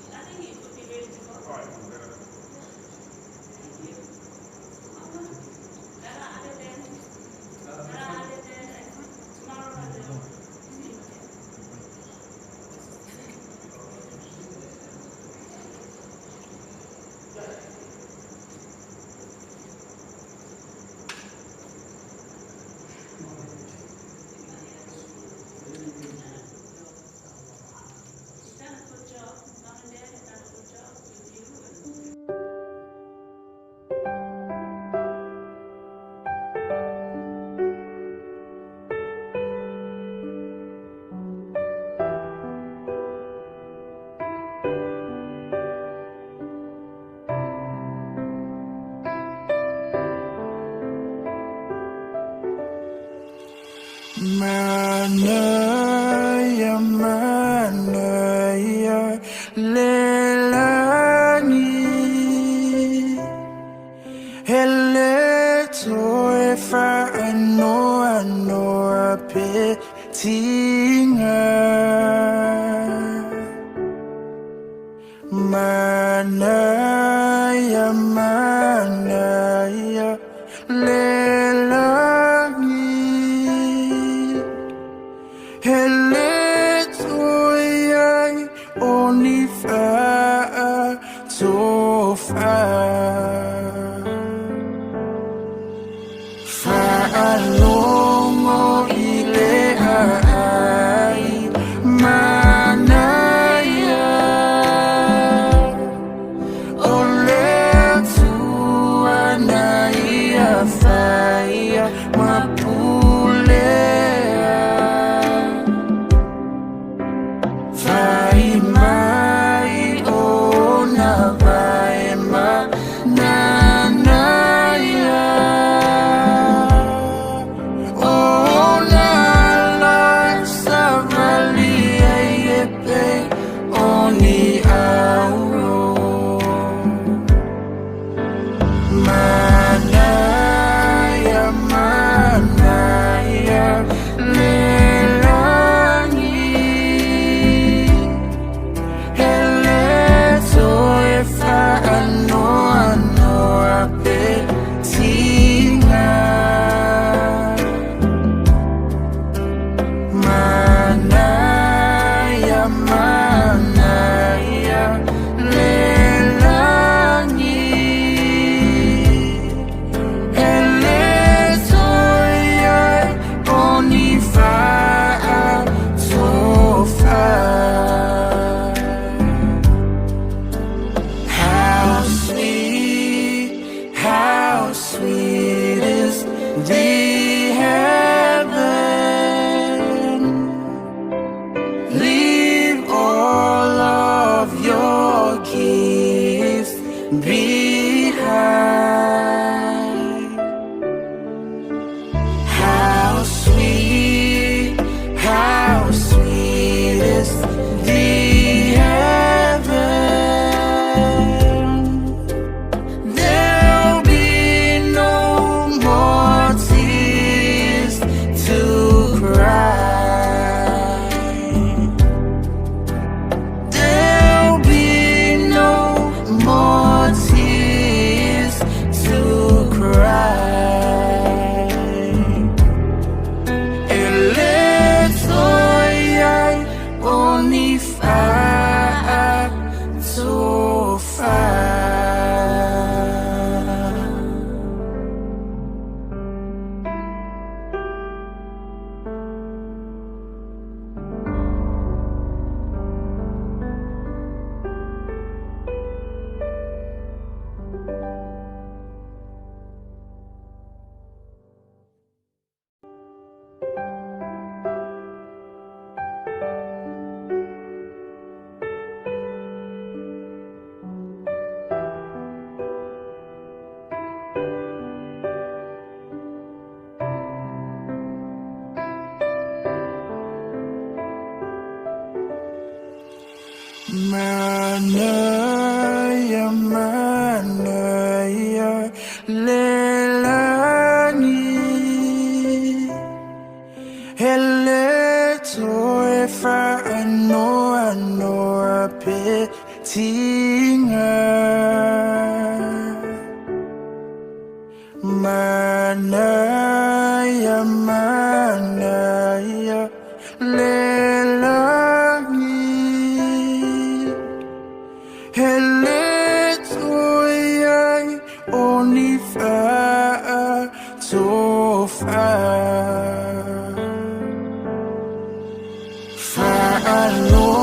I think it could be really difficult. All right, better. Thank you. Lara, other than, Lara, other than, tomorrow, I will. You've done a good job. Mom and Dad have done a good job with you. And Manaya, manaya, lelani. Hele toe whaanoa noa pe tinga. Manaya, manaya, lelani. Hele toi ai o ni whaa tofa. Whaalongo i le ai manaia. O le tuana ia whaia mapulea. Whai mai o na vai ma nanaia. O na la Manaia, manaia, lelani. Hele toe whaanoa noa pe tinga. Manaia, manaia, lelani. Hele toe ai o ni wha tofa. Whaanoa.